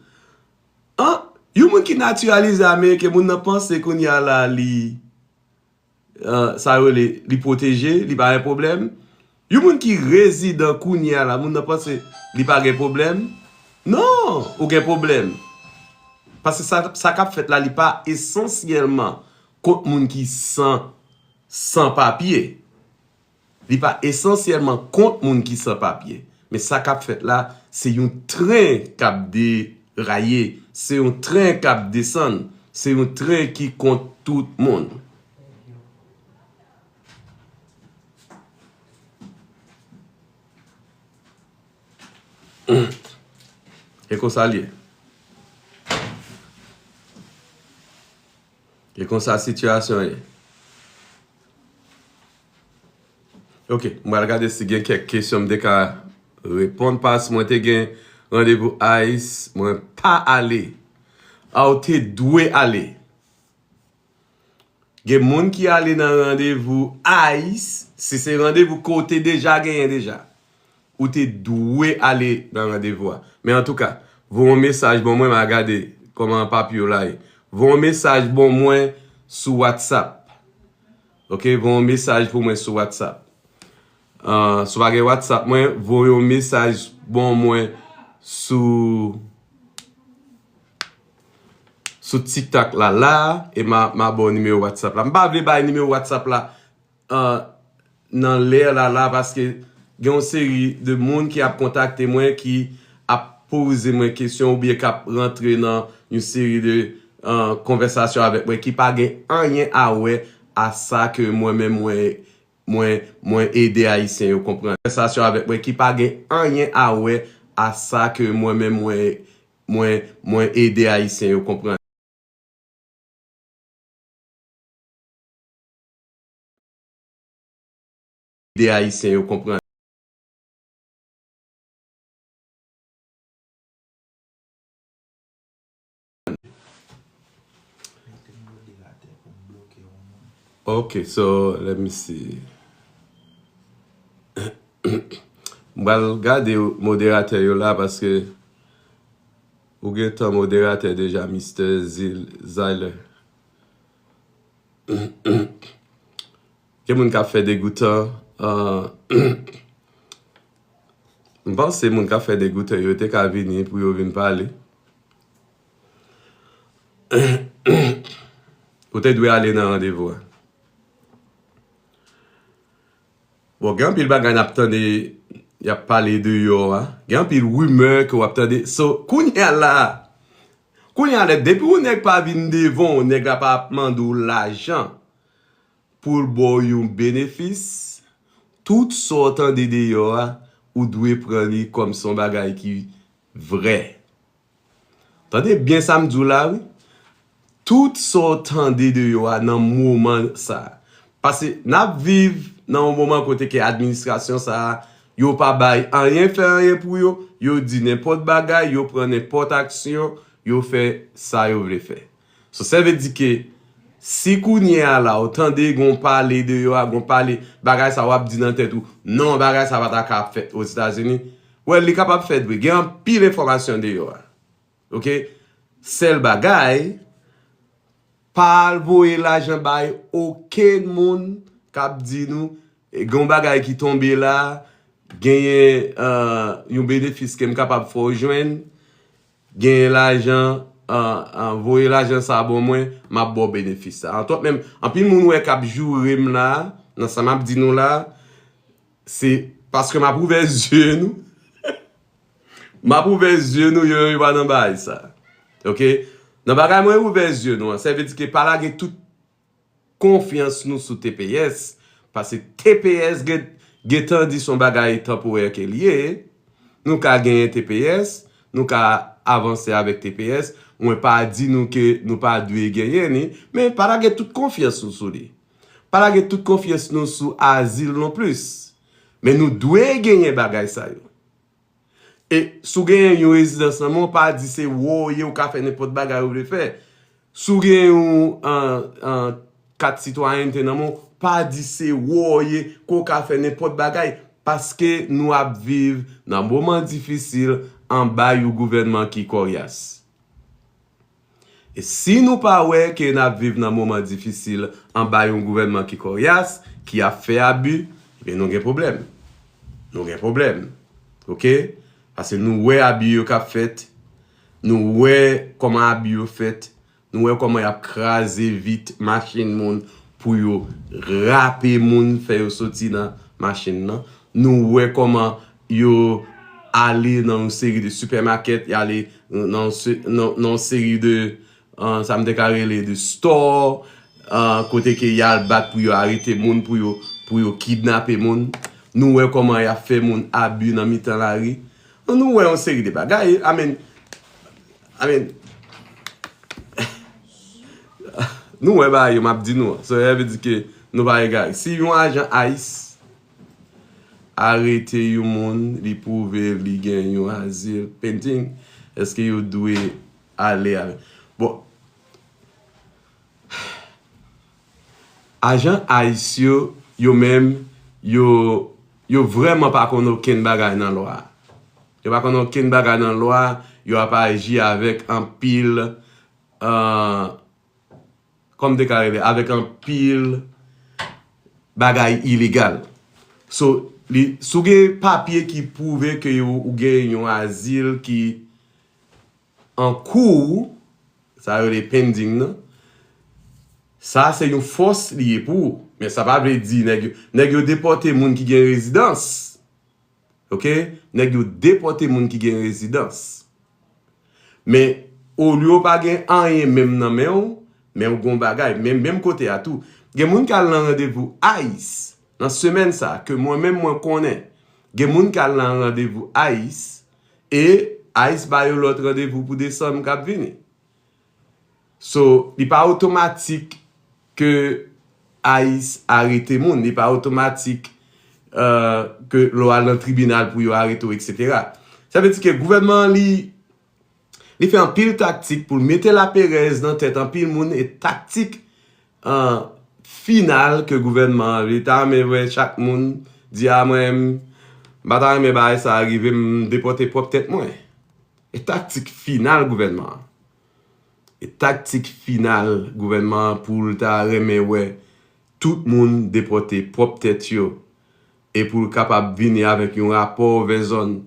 An, yon moun ki natiralize ameriken, moun nan panse kounye a la li, ah, sa yo rele, li pwoteje, li pa gen pwoblèm. Yon moun ki rezidan kounye a la, moun nan panse li pa gen pwoblèm. Non, ou gen pwoblèm. Paske sa, sa k ap fèt la, li pa esansyèlman kont moun ki san, san papye. Li pa esansyèlman kont moun ki san papye. Men sa k ap fèt la, se yon tren k ap deraye, se yon tren k ap desann, se yon tren ki kont tout moun. E konsa l ye. E konsa sitiyasyon ye. Ok, m pral gade si gen kèk kesyon m te ka reponn, pas mwen te gen randevou ice, mwen pa ale. A, ou te dwe ale. Gen moun ki ale nan randevou ice, si se randevou ke w te deja genyen deja. Ou te dwe ale nan randevou a. Men antouka, voye yon mesaj ban mwen, m a gade kòman papye w la ye. Voye yon mesaj ban mwen sou WhatsApp. Ok, voye yon mesaj pou mwen sou WhatsApp. Ah, si w pa gen WhatsApp mwen, voye yon mesaj ban mwen sou, sou TikTok la, la, e m a, m a ba w nimewo WhatsApp la. M pa vle bay nimewo WhatsApp la, ah, nan lè la, la, paske gen yon seri de moun ki ap kontakte mwen, ki ap poze mwen kesyon oubyen k ap rantre nan yon seri de, ah, konvèsasyon avèk mwen ki pa gen anyen a wè a sa ke mwen menm mwen, mwen, mwen ede Ayisyen yo konprann. Konvèsasyon avèk mwen ki pa gen anyen a wè a sa ke mwen menm mwen, mwen, mwen ede Ayisyen yo konprann. Ede Ayisyen yo konprann. Ok, so, let me see. M pral gade moderatè yo la paske ou gen tan moderatè deja, Mister Zil-, Zyler. Gen moun k ap fè degoutan, ah, m panse moun k ap fè degoutan yo te ka vini pou yo vin pale. Ou te dwe ale nan randevou a. Bon, gen anpil bagay n ap tande, y ap pale deyò a. Gen anpil rimè ke w ap tande. So, kounye a la, kounye a la, depi yon nèg pa vin devan w, nèg la pa ap mande w lajan pou l ba w yon benefis, tout sa w tande deyò a, ou dwe pran li kòm se yon bagay ki vrè. Tande byen sa m di w la, wi. Tout sa w tande deyò a nan moman sa a. Paske n ap viv nan yon moman kote ke administrasyon sa a, yo pa bay anyen fè anyen pou yo, yo di nenpòt bagay, yo pran nenpòt aksyon, yo fè sa yo vle fè. So, sa vle di ke si kounye a la, ou tande gon pale deyò a, gon pale bagay sa w ap di nan tèt ou, non, bagay sa pa ta ka ap fèt Ozetazini, well, li kapab fèt vre. Gen anpil enfòmasyon deyò a. Oke? Sèl bagay, pa al voye lajan bay okenn moun k ap di nou, e, gen yon bagay ki tonbe la, genyen, eh, yon benefis ke m kapab fè w jwenn, genyen lajan, eh, eh, voye lajan sa ban mwen, m ap ba w benefis sa. Antwòt menm, anpil moun wè k ap joure m la, nan sa m ap di nou la, se paske m ap ouvè zye nou. M ap ouvè zye nou, yo, yo pa nan bagay sa. Oke? Nan bagay mwen ouvè zye nou an, sa vle di ke pa lage tout konfyans nou sou T P S, paske T P S gen, gentan di se yon bagay tanporè ke l ye. Nou ka genyen T P S, nou ka avanse avèk T P S. Mwen pa di nou ke nou pa dwe genyen li, men pa lage tout konfyans nou sou li. Pa lage tout konfyans nou sou azil non plis. Men nou dwe genyen bagay sa yo. E si w genyen yon rezidans nan men w, pa di se wè w ye, ou ka fè nenpòt bagay ou vle fè. Si w gen yon, an, an, kat sitwayènte nan men w, pa di se wè w ye, ke w ka fè nenpòt bagay, paske nou ap viv nan moman difisil anba yon gouvènman ki kòryas. E si nou pa wè ke n ap viv nan moman difisil anba yon gouvènman ki kòryas, ki ap fè abi, ebyen nou gen pwoblèm. Nou gen pwoblèm. Oke? Paske nou wè abi yo k ap fèt, nou wè kòman abi yo fèt, nou wè kòman y ap kraze vit machin moun pou yo rape moun, fè yo soti nan machin nan. Nou wè kòman yo ale nan yon seri de sipèmakèt, y ale nan yon se-, nan, nan yon seri de, eh, sa m te ka rele de store, eh, kote ke y al bat pou yo arete moun, pou yo, pou yo kidnape moun. Nou wè kòman y ap fè moun abi nan mitan lari. Nou wè yon seri de bagay. I mean, I mean, nou wè bagay yo m ap di nou an. So, sa vle di ke nou pa egare. Si yon ajan ice arete yon moun, li pwouve li gen yon azil pending, èske yo dwe ale avè? Bon, ajan ice yo, yo menm, yo, yo vrèman pa konn okenn bagay nan lwa a. Yo pa konn okenn bagay nan lwa a, yo ap aji avèk anpil, eh, kòm te ka rele, avèk anpil bagay ilegal. So, li, si w gen papye ki pwouve ke yo, ou gen yon azil ki an kou, sa yo rele pending nan, sa se yon fòs li ye pou ou. Men sa pa vle di nèg yo, nèg yo depòte moun ki gen rezidans. Oke? Nèg yo depòte moun ki gen rezidans. Men, olye w pa gen anyen menm nan men w, men w gon bagay, men menm kote a tou. Gen moun k al nan randevou ice nan semèn sa, ke mwen menm mwen konnen. Gen moun k al nan randevou ice, e ice ba yo lòt randevou pou desanm k ap vini. So, li pa otomatik ke ice arete moun, li pa otomatik, eh, ke lè w al nan tribinal pou yo arete w, etsetera. Sa vle di ke gouvènman an, li, li fè anpil taktik pou l mete laperèz nan tèt anpil moun, e taktik, eh, final ke gouvènman an, li ta renmen wè chak moun di, "A mwen, m pa ta renmen bagay sa a rive m, m depòte pwòp tèt mwen." E taktik final gouvènman an. E taktik final gouvènman an pou l ta renmen wè tout moun depòte pwòp tèt yo. E pou l kapab vini avèk yon rapò vè zòn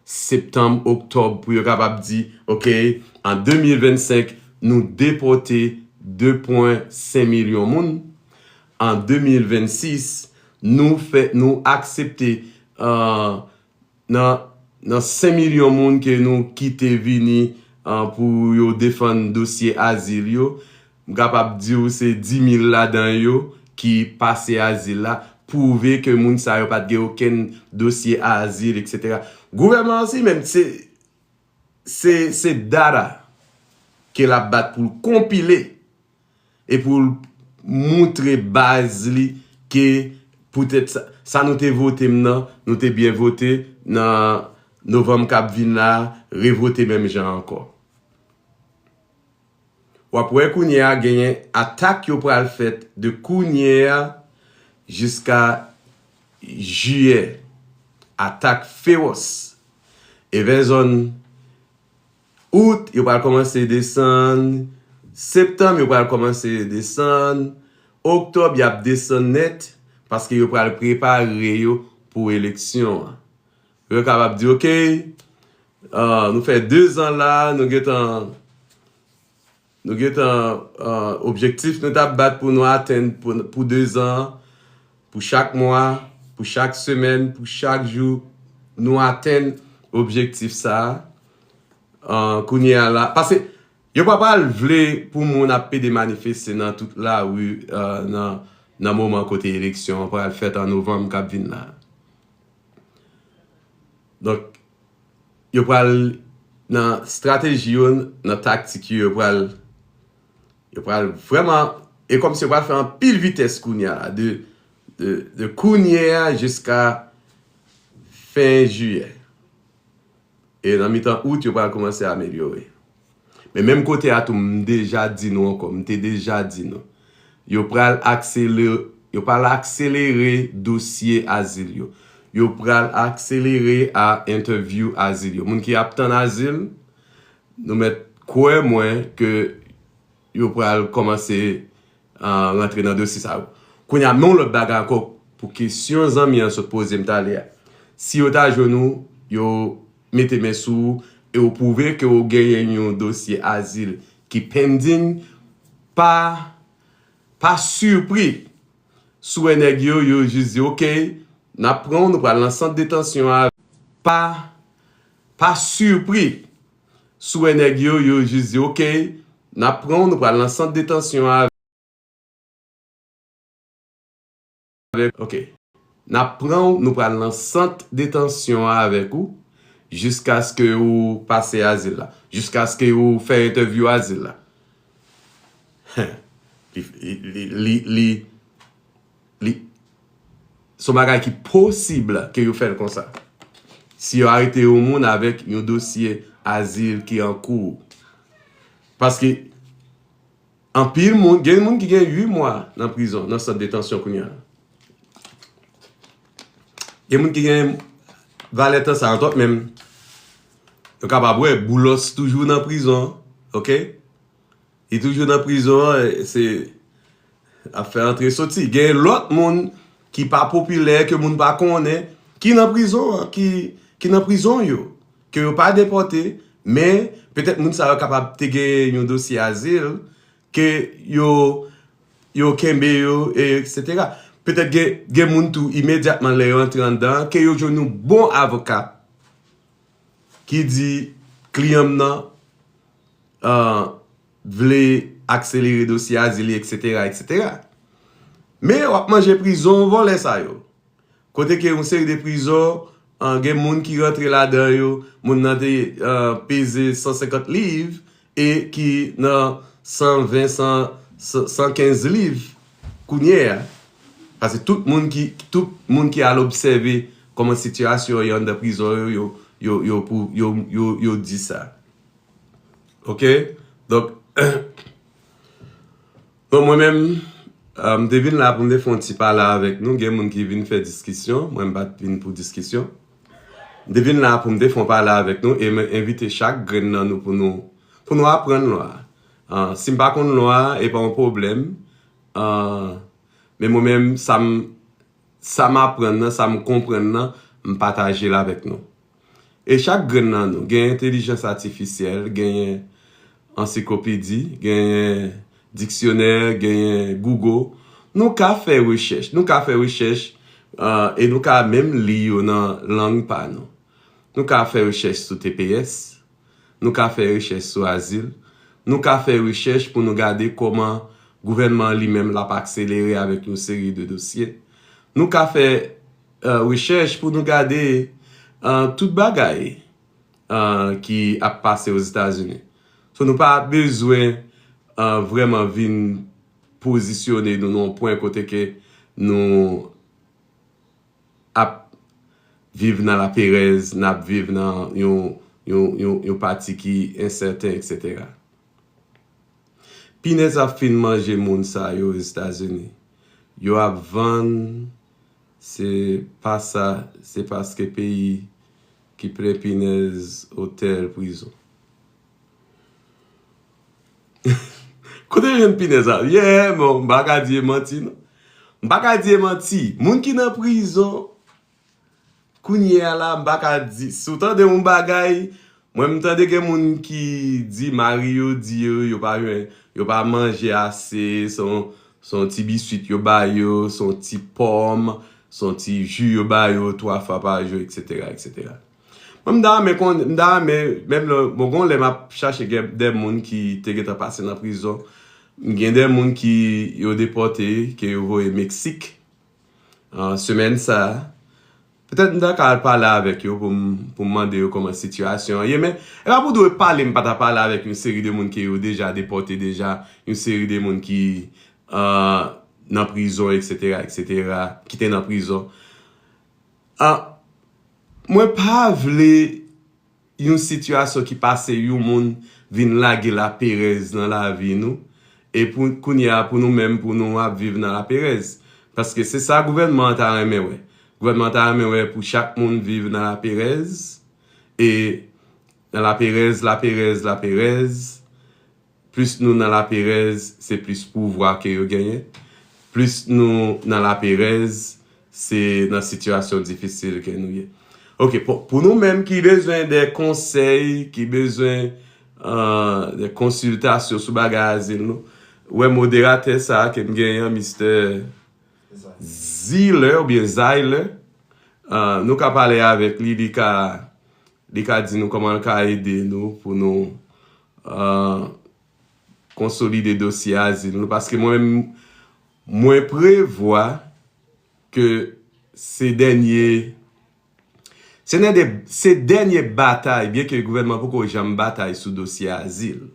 septanm, oktòb, pou yo kapab di, "Oke, an de mil vennsenk, nou depòte de pwen senk milyon moun. An de mil vennsis, nou fè, nou aksepte, uh, nan, nan senk milyon moun ke nou kite vini, uh, pou yo defann dosye azil yo, m kapab di w se dis mil ladan yo ki pase azil la, pwouve ke moun sa yo pa t gen okenn dosye azil, etsetera. Gouvènman an si menm, se, se, se data ke l ap bat pou l konpile e pou l moutre baz li ke poutèt sa, sa nou te vote m nan, nou te byen vote nan novanm k ap vin la, revote menm jan ankò. W ap wè kounye a genyen atak yo pral fèt de kounye a jiska jiyè. Atak fewòs. Evè zòn Out, yo pral kòmanse desann. Septanm, yo pral kòmanse desann. Oktòb, y ap desann nèt, paske yo pral prepare yo pou eleksyon an. Yo kapab di, "Oke, ah, nou fè de zan la, nou gentan, nou gentan, ah, objektif nou t ap bat pou nou atenn pou, pou de zan, pou chak mwa, pou chak semèn, pou chak jou, nou atenn objektif sa a." Ah, kounye a la, paske yo pa pral vle pou moun ap pede manifeste nan tout lari, ah, nan, nan moman kote eleksyon an pral fèt an novanm k ap vin la. Donk, yo pral nan estrateji yo, nan taktik yo, yo pral, yo pral vrèman, e kòmsi yo pral fè anpil vitès kounye a la, de, de, de kounye a jiska fen jiyè. E nan mitan out, yo pral kòmanse amelyore. Men menm kote a tou, m deja di nou ankò, m te deja di nou. Yo pral akselere, yo pral akselere dosye azil yo. Yo pral akselere a entèvyou azil yo. Moun ki ap tann azil, nou mèt kwè mwen ke yo pral kòmanse, ah, rantre nan dosye sa yo. Kounye a, men yon lòt bagay ankò pou kesyon zanmi an sot poze m talè a. Si yo ta jwenn ou, yo mete men sou ou, e ou pwouve ke ou genyen yon dosye azil ki pending, pa, pa sipri si w wè nèg yo, yo jis di, "Oke, n ap pran w, nou pral nan sant detansyon a." Pa, pa sipri si w wè nèg yo, yo jis di, "Oke, n ap pran w, nou pral nan sant detansyon a." Avèk, oke. N ap pran w, nou pral nan sant detansyon an avèk ou, jiskaske ou pase azil la, jiskaske ou fè entèvyou azil la. Li, li, li, li, li, se yon bagay ki posib ke yo fè l konsa. Si yo arete yon moun avèk yon dosye azil ki an kou. Paske anpil moun, gen moun ki gen uit mwa nan prizon, nan sant detansyon kounye a. Gen moun ki gen valè tan sa, antwòt menm, yo kapab wè, Boulos toujou nan prizon, oke? Li toujou nan prizon an, se ap fè antre soti. Gen lòt moun ki pa popilè, ke moun pa konnen, ki nan prizon an, ki, ki nan prizon yo, ke yo pa depòte, men petèt moun sa yo kapab te gen yon dosye azil, ke yo, yo kenbe yo, e etsetera. Petèt gen, gen moun tou, imedyatman lè yo antre anndan, ke yo jwenn yon bon avoka ki di kliyan m nan, ah, vle akselere dosye azil li, etsetera, etsetera. Men w ap manje prizon vòlè sa yo. Kote ke yon seri de prizon, ah, gen moun ki rantre ladan yo, moun nan te, ah, peze san senkant liv e ki nan san ven, san, san, san kenz liv kounye a. Paske tout moun ki, tout moun ki al obsève kòman sitiyasyon yo anndan prizon yo, yo, yo, yo, pou, yo, yo, yo di sa. Oke? Donk, bon, mwen menm, ah, m te vin la pou m te fè yon ti pale avèk nou. Gen moun ki vin fè diskisyon. Mwen, m pa t vin pou diskisyon. M te vin la pou m te fè yon pale avèk nou e m envite chak grenn nan nou pou nou, pou nou aprann lwa. Ah, si m pa konn lwa, e pa yon pwoblèm. Ah, men mwen menm, sa m, sa m aprann nan, sa m konprann nan, m pataje l avèk nou. E chak grenn nan nou, gen entèlijans atifisyèl, genyen ansiklopedi, genyen diksyonè, genyen Google. Nou ka fè rechèch, nou ka fè rechèch Ah, e nou ka menm li yo nan lang pa nou. Nou ka fè rechèch sou T P S, nou ka fè rechèch sou azil, nou ka fè rechèch pou nou gade kòman gouvènman an li menm l ap akselere avèk yon seri de dosye. Nou ka fè, ah, rechèch pou nou gade, ah, tout bagay, ah, ki ap pase Ozetazini. So, nou pa bezwen, ah, vrèman vin pozisyone nou nan yon pwen kote ke nou ap viv nan laperèz, n ap viv nan yon, yon, yon, yon pati ki ensèten, etsetera. Pinèz ap fin manje moun sa yo Ozetazini. Yo ap vann, se pa sa, se paske peyi ki plen pinèz, otèl, prizon. Kote yo jwenn pinèz la? Yeah, bon, m pa ka di e manti, non. M pa ka di e manti. Moun ki nan prizon, kounye a la, m pa ka di. Si w tande yon bagay, mwen m tande gen moun ki di mari yo di yo, yo pa jwenn, yo pa manje ase, se yon, se yon ti biswit yo ba yo, se yon ti pòm, se yon ti ji yo ba yo twa fwa pa jou, etsetera, etsetera. Mwen, m ta renmen konn, m ta renmen, menm lè, bon, gon lè m ap chache gen de moun ki te gentan pase nan prizon. M gen de moun ki yo depòte, ke yo voye Meksik, ah, semèn sa a. Petèt m ta ka al pale avèk yo pou m, pou m mande yo kòman sitiyasyon an ye, men e pa pou dwe pale m pa ta pale avèk yon seri de moun ke yo deja depòte deja, yon seri de moun ki, ah, nan prizon, etsetera, etsetera, ki te nan prizon. Ah, mwen pa vle yon sitiyasyon ki pase yon moun vin lage laperèz nan lavi nou, e pou, kounye a, pou nou menm, pou nou ap viv nan laperèz. Paske se sa gouvènman an ta renmen wè. Gouvènman an ta renmen wè pou chak moun viv nan laperèz, e nan laperèz, laperèz, laperèz. Plis nou nan laperèz, se plis pouvwa ke yo genyen. Plis nou nan laperèz, se nan sitiyasyon difisil ke nou ye. Ok, pou, pou nou menm ki bezwen de konsèy, ki bezwen, ah, de konsiltasyon sou bagay azil nou, wè moderatè sa a ke m genyen an, Mistè Ziller oubyen Zayler, ah, nou ka pale avèk li, li ka, li ka di nou kòman l ka ede nou pou nou, ah, konsolide dosye azil nou, paske mwen menm, mwen prevwa ke se dènye, se nan de, se dènye batay, byenke gouvènman poko janm batay sou dosye azil,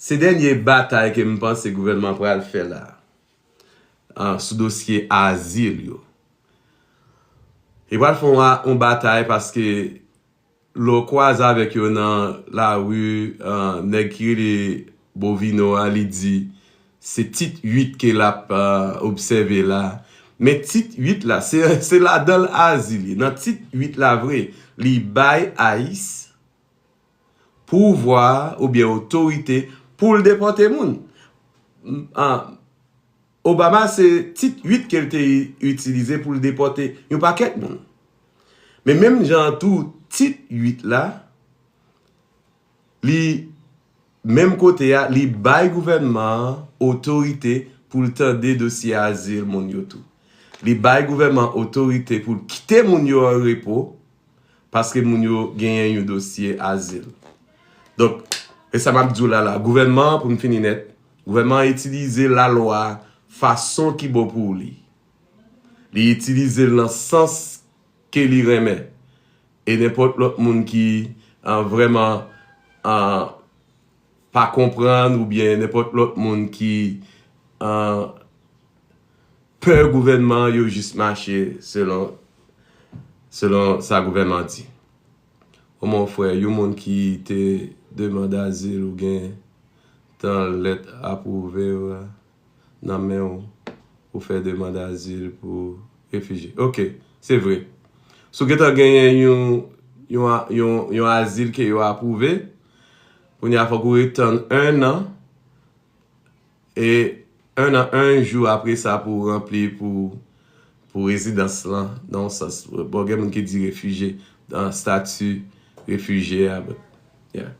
se dènye batay ke m panse gouvènman pral fè la, ah, sou dosye azil yo. Li pral fè yon, yon batay paske lè w kwaze avèk yo nan lari, ah, nèg ki rele Bovino a, li di se tit uit ke l ap, ah, obsève la. Men tit uit la, se, se ladan l azil ye. Nan tit uit la vre, li bay ICE pouvwa oubyen otorite pou l depòte moun. M, ah, Obama se tit uit ke l te itilize pou l depòte yon pakèt moun. Men menm jan an tou, tit uit la, li, menm kote a, li bay gouvènman an otorite pou l tande dosye azil moun yo tou. Li bay gouvènman an otorite pou l kite moun yo an repo, paske moun yo genyen yon dosye azil. Donk, e sa m ap di w la la, gouvènman an, pou m fini nèt, gouvènman an itilize lalwa a fason ki bon pou li. Li itilize l nan sans ke li renmen. E nenpòt lòt moun ki, ah, vrèman, ah, pa konprann oubyen nenpòt lòt moun ki, ah, pè gouvènman an, yo jis mache selon, selon sa gouvènman an di. O mon frè, yon moun ki te demann azil ou gen tan lèt apwouve w nan men w pou fè demann azil pou refijye. Ok, se vre. Si w gentan genyen yon, yon, yon, yon azil ke yo apwouve, kounye a fòk ou ret tann en an, e en an, en jou apre sa pou w ranpli pou, pou rezidans lan, nan yon sans. Bon, gen moun ki di refijye, nan estati refijye a, but, yeah.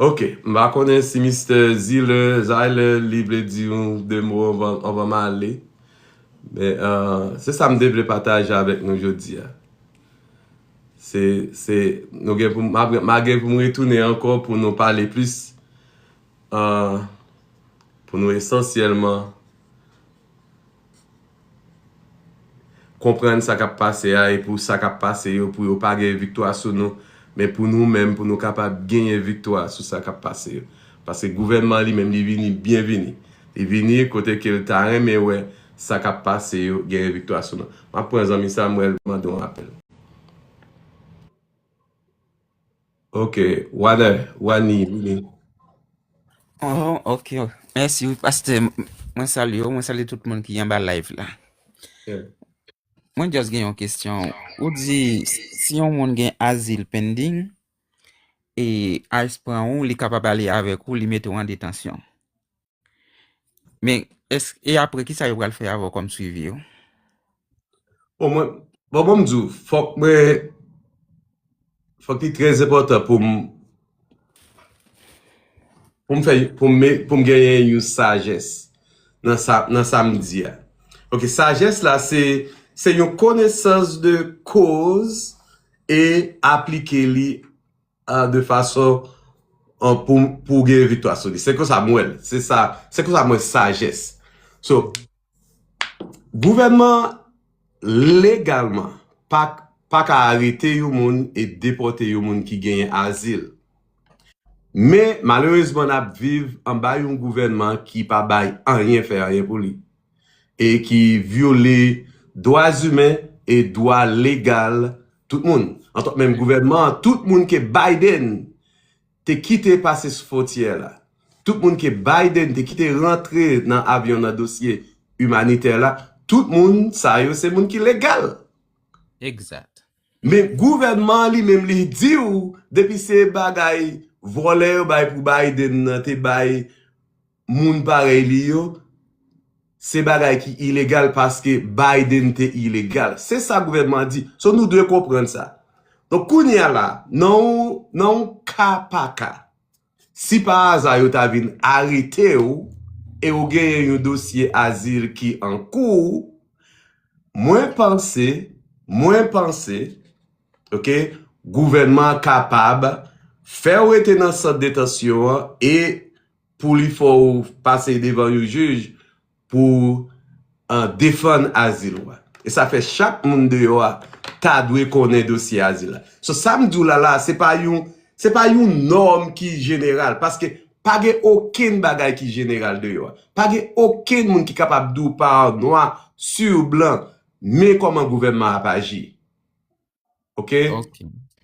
Ok, m pa konnen si Mistè Zile, Zile, li vle di yon de mo anvan, anvan m ale. Men, euh, se sa m te vle pataje avèk nou jodi a. Se, se, nou gen pou, m ap, m a gen pou m retounen ankò pou nou pale plis, euh, pou nou esansyèlman konprann sa k ap pase a e pou sa k ap pase yo, pou yo pa gen viktwa sou nou, men pou nou menm, pou nou kapab genyen viktwa sou sa k ap pase yo. Paske gouvènman li menm, li vini byen vini. Li vini kote ke l ta renmen wè sa k ap pase yo genyen viktwa sou nou. M ap pran zanmi sa, m wè l mande yon apèl. Ok, Waner, Wani, vini. Oh, ok. Mèsi, wi, pastè. M-, mwen salye w, mwen salye tout moun ki anba live la. Yeah. Mwen just gen yon kesyon. Ou di, si yon moun gen azil pending, e ICE pran ou, li kapab ale avèk ou, li mete w an detansyon. Men, èske, e apre, kisa yo pral fè avè w kòm swivi yo? Bon, mwen, bon, bon, m di w, fòk mwen, fòk li trè enpòtan pou m, pou m fè, pou m, pou m genyen yon sajès nan sa, nan sa m di a. Ok, sajès la, se, se yon konesans de koz e aplike li, ah, de fason, ah, pou, pou w gen viktwa sou li. Se konsa m wè l. Se sa, se konsa m wè sajès. So, gouvènman legalman pa, pa ka arete yon moun e depòte yon moun ki genyen azil. Men, malerezman, n ap viv anba yon gouvènman ki pa bay anyen fè anyen pou li e ki vyole dwa imen e dwa legal tout moun. Antwòt menm gouvènman an, tout moun ke Biden te kite pase sou fwontyè la, tout moun ke Biden te kite rantre nan avyon nan dosye imanitè la, tout moun sa yo se moun ki legal. Egzat. Men gouvènman an li menm li di w, depi se bagay vòlè yo bay pou Biden nan te bay moun parèy li yo, se bagay ki ilegal paske Biden te ilegal. Se sa gouvènman an di. So nou dwe konprann sa. Donk kounye a la, nan yon, nan yon ka pa ka, si pa aza yo ta vin arete w e w genyen yon dosye azil ki an kou, mwen panse, mwen panse, ok, gouvènman an kapab fè w rete nan sant detansyon an e pou li fè w pase devan yon jij pou, ah, defann azil ou a. E sa fè chak moun deyò a ta dwe konnen dosye azil la. So, sa m di w la la, se pa yon, se pa yon nòm ki jeneral, paske pa gen okenn bagay ki jeneral deyò a. Pa gen okenn moun ki kapab di w pa nwa si blan, men kòman gouvènman ap aji. Ok? Ok.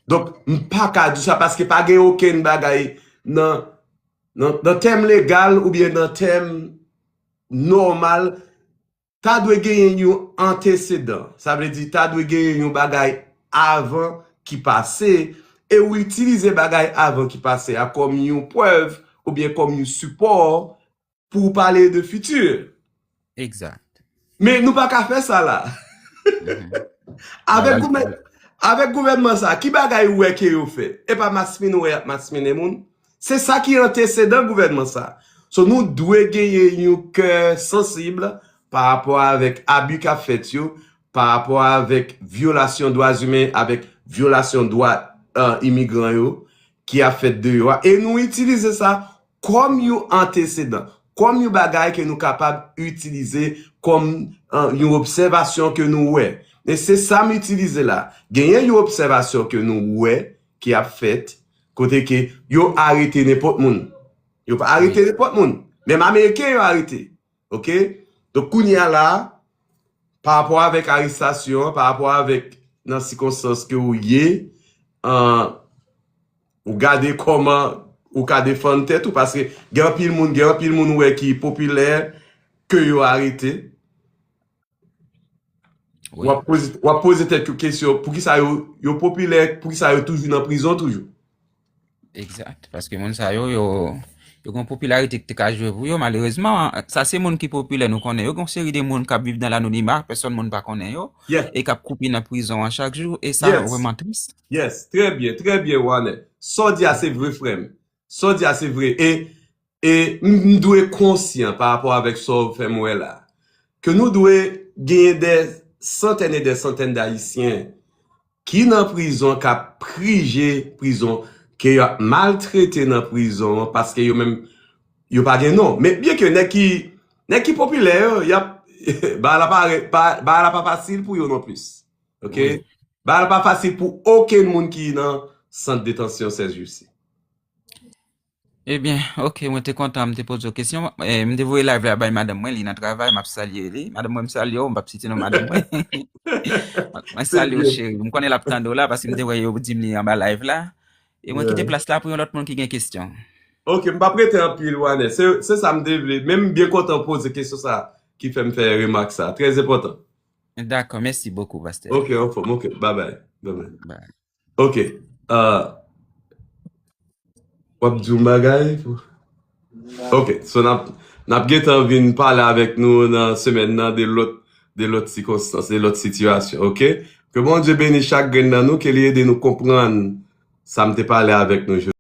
Donk, m pa ka di sa paske pa gen okenn bagay nan, nan, nan tèm legal oubyen nan tèm nòmal, ta dwe genyen yon antesedan. Sa vle di, ta dwe genyen yon bagay avan ki pase, e ou itilize bagay avan ki pase a kòm yon prèv oubyen kòm yon sipò pou w pale de fiti. Egzat. Men nou pa ka fè sa la. Avèk gouvè-, avèk gouvènman sa, ki bagay ou wè ke yo fè? E pa masmin ou wè y ap masminen moun? Se sa ki antesedan gouvènman sa. So nou dwe genyen yon kè sansib pa rapò avèk abi k ap fèt yo, pa rapò avèk vyolasyon dwa imen, avèk vyolasyon dwa, eh, imigran yo ki ap fèt deyò a. E nou itilize sa kòm yon antesedan, kòm yon bagay ke nou kapab itilize kòm, eh, yon obsèvasyon ke nou wè. E se sa m itilize la. Genyen yon obsèvasyon ke nou wè ki ap fèt, kote ke yo arete nenpòt moun. Yo pa arete nenpòt moun. Menm Ameriken yo arete. Ok? Donk, kounye a la, pa rapò avèk arestasyon an, pa rapò avèk nan sikonstans ke ou ye, an, ou gade kòman ou ka defann tèt ou, paske gen anpil moun, gen anpil moun ou wè ki popilè ke yo arete. Wi. W ap poze, w ap poze tèt ou kesyon, poukisa yo, yo popilè, poukisa yo toujou nan prizon toujou? Egzat. Paske moun sa yo, yo, yo gen yon popilarite ki te ka jwe pou yo, malerezman. Sa se moun ki popilè, nou konnen yo. Gen yon seri de moun k ap viv nan lanonima, pèsòn moun pa konnen yo, Yeah. e k ap koupi nan prizon an chak jou, e sa Yes. vrèman tris. Yes, trè byen, trè byen, Waner. Sa w di a se vre, frè m. Sa w di a se vre. E, e m, m dwe konsyan pa rapò avèk sa w fè m wè la. Ke nou dwe genyen dè santèn e dè santèn d Ayisyen ki nan prizon, k ap prije prizon, ke y ap maltrete nan prizon an, paske yo menm, yo pa gen non. Men byen ke nèg ki, nèg ki popilè yo, y ap, bagay la pa, pa, bagay la pa fasil pou yo non plis. Ok? Bagay la pa fasil pou okenn moun ki nan sant detansyon Sèz Jisi. Ebyen, ok, mwen te kontan, m te poze w kesyon. Eh, m te voye live la bay madanm mwen, li nan travay, m ap salye li. Madanm mwen, m salye w, m p ap site non madanm mwen. Mwen salye w, cheri. M konnen l ap tande w la, paske m te wè yo di m li anba live la. E mwen kite plas la pou yon lòt moun ki gen kesyon. Ok, m p ap rete anpil, Wanè. Se, se sa m te vle. Men m byen kontan w poze kesyon sa ki fè m fè remak sa. Trè enpòtan. Dakò, mèsi bokou, pastè. Ok, anfòm, ok. Bye bye. Bye bye. Ok. Uh, w ap di yon bagay? Ok, so n ap, n ap gentan vin pale avèk nou nan semèn nan de lòt, de lòt sikonstans, de lòt sitiyasyon, ok? Ke Bondye beni chak grenn nan nou, ke li ede nou konprann sa m te pale avèk nou jodi.